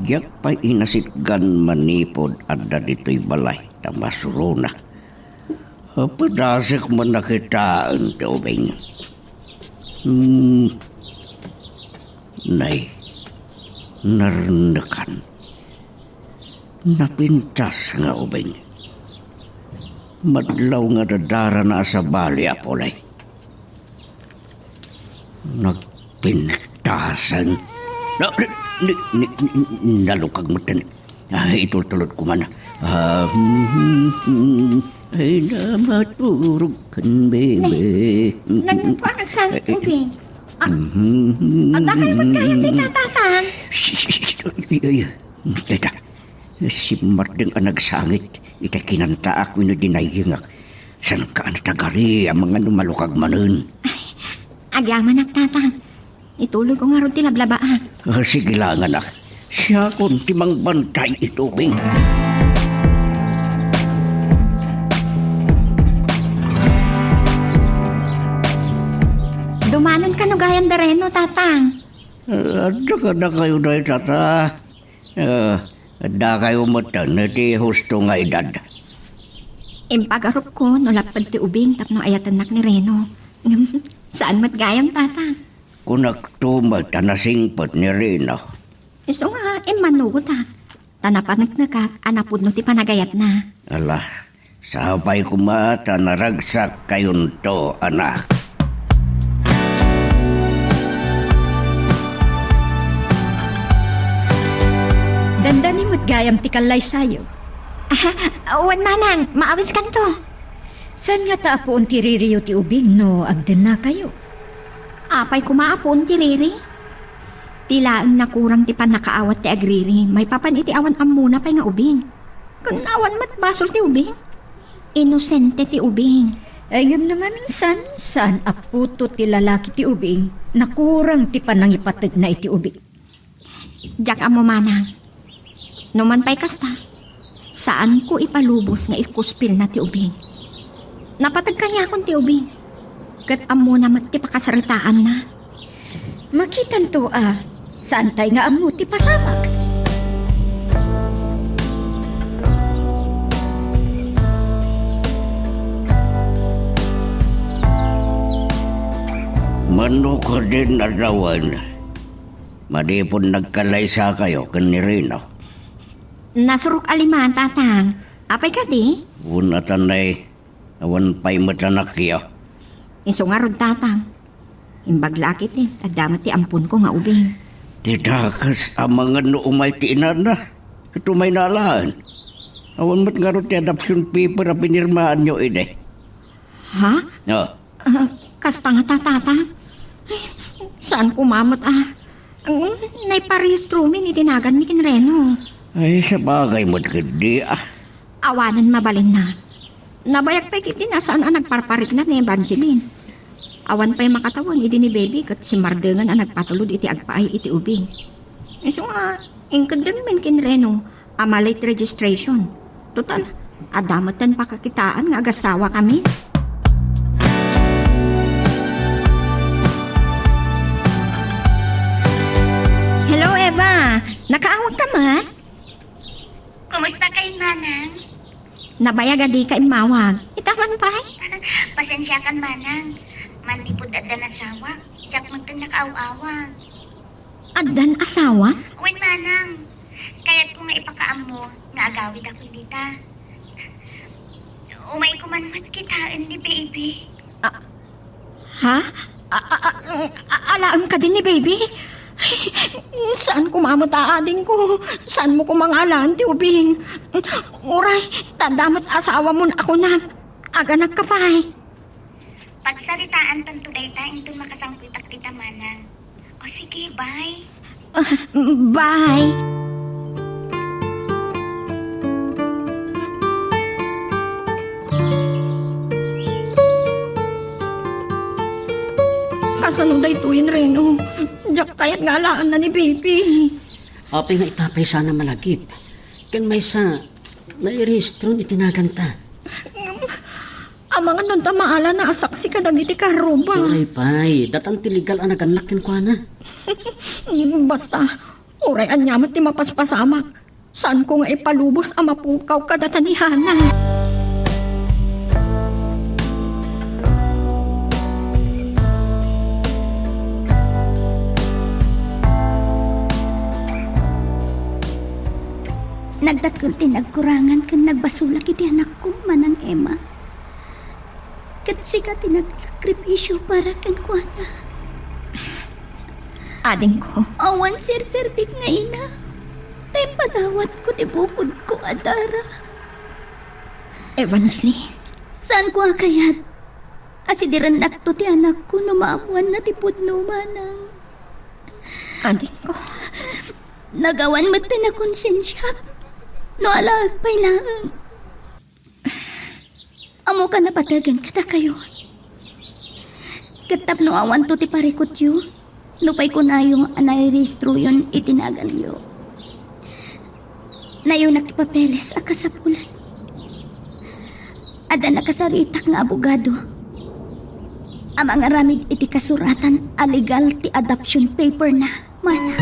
Diak pay inasitgan manipud adda ditoy balay ta masuronak. Padasek man a kitaen ti ubing. Hmm. Nay, narennekan. Napintas nga ubing. Madlaw nga dadarana a sabali a pulay. Nagpintasen. Na, ni, ni, ni, nalukag metten. Ay, itultulod ko man. Ah, hmm, hmm, hmm. Ay, namaturog kan bebe. Nay, nagpaanak sa ubing. Ah, mhm. Adda kayo met gayam dayta, Tatang? Shh, shh, shh, shh. Ay, ay, ay. Dayta, simmaddeng a nagsangit iti kinantaak wenno dinayengak. Saan ka a natagari a mangano malukag manen? Ay, agyamanak, Tatang. Ituloyko ngarud ti lablabaak. Ah, sige la, anak. Siakon ti mangbantay iti ubing. Dumanon kano gayam da Reno, Tatang? Ah, adda kadakayo dayta, Tata. Ah, adda kayo metten iti husto nga edad. Impagarupko no lapped ti ubing tapno ayatennak ni Reno. Ngem, saan met gayam, Tatang. Kunakto met a nasingpet ni Reno. Isu nga, immanugotak. Ta napaneknekak a napudno ti panagayatna. Ala, sapay koma ta naragsakkayonto, anak. Dandani met gayam ti kallaysayo. Ah, wen manang, maawiskanto. Saan ngata a puon ti ririyo ti ubing no agdennakayo? Apay koma a puon ti riri? Ti laeng nakurang ti pannakaawat ti agriri maipapan iti awan ammona pay nga ubing. Ken awan met basol ti ubing. Inosente ti ubing. Ay, ngem no maminsan, saan a puto ti lalaki ti ubing, nakurang ti panangipategna iti ubing. Diak ammo manang. No man pay kasta, saanko ipalubos nga ikuspilna ti ubing. Napateg kaniakon ti ubing. Ket ammona met ti pakasaritaanna. Makitanto a, saan tay nga ammo ti pasamak. Mano kadin a dawen? Madi pon nagkalaysakayo ken ni Reno? Nasurok a lima, Tatang. Apay kadi? Wen, atanay, awan pay met anakyo. Isu ngarud, Tatang. Imbag la ketdi, adda met ti amponko nga ubing. Ti dakes a mangan no umay ti inana, ket umayna alaen. Awan met ngarud ti adoption paper a pinirmaanyo idi. Ha? Oh. Ah, kasta ngata, Tatang? Ay, Saan ko mamut a. Ang naiparehistromi iti naganmi ken Reno. Ay, sabagay met ketdi, ah. Awanen mabalinna. Nabayag pay ketdi a saan a nagparparikna ni Evangeline. Awan pay makatawen idi ni Baby ket simmardengen a nagpatulod iti agpaay iti ubing. Isu nga, inkeddengmin ken Reno a ma-late registration. Total, adda met ti pakakitaan nga agasawakami. Hello, Eva! Nakaawagka met? Kumusta ka, Manang? Nabayag a dika immawag. Ita man pay? Pasensiakan, Manang. Manipud addan asawak, diak met nakaawawag. Addan asawa? Wen, Manang. Kayatko nga ipakaammo nga agawidakon dita. Umayko man met kitaen ni Baby. Ah, ha? A-, a-, a-, a-, alaem kadi ni Baby? Ay, saan ko mamut a, adingko? Saan mo ko mangalaen ti ubing? Uray, ta adda met asawamon a kunam. Aganakka pay. Pagsaritaantanto dayta inton makasangpetak dita, Manang. O sige, bye. Ah, bye. Kasano daytoyen, Reno? Diak kayat nga alaenna ni Baby. Apay nga ita pay saan a malagip. Ken maysa, nairehistron iti naganta. Ngem, amangan no adda maalana a saksi kadagiti karruba. Uray pay, datan ti legal a nagannak kenkuana. Basta, uray ania met ti mapaspasamak, saanko nga ipalubos a mapukaw kadata ni Hana. Nagdakkel ti nagkurangan ken nagbasolak iti anakko, Manang Emma. Ket sika ti nagsakripisio para kenkuana. Adingko. Awan serserbik nga ina, ta impagawatko ti bukodko a Dara. Evangeline. Saanko a kayat a sidirennakto ti anakko no maammoanna ti pudno, Manang. Adingko. Nagawan met ti nakonsensiak no alaek pay laeng. Ammokan a pategen kadakayo. Ket tapno awanto ti parikutyo, nupay kunayo a nairehistroyon iti naganyo, nayonak ti papeles a kasapulan. Adda nakasaritak nga abogado a mangaramid iti kasuratan a legal ti adoption paper na. Manang.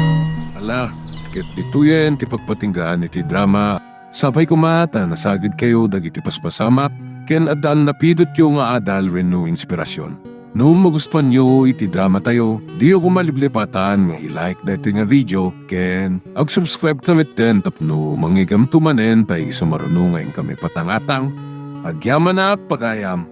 Ala, ket ditoyen ti pagpatinggaan iti drama. Sapay koma ta nasagidkayo dagiti paspasamak ken addan napidotyo nga adal wenno inspirasyon. No magustuanyo iti dramatayo, diyo koma liplipatan nga i-like daytoy nga video ken ag-subscribe ta metten tapno mangigamto manen pay isu maruno nga inkami patangatang. Agyamanak pagayam.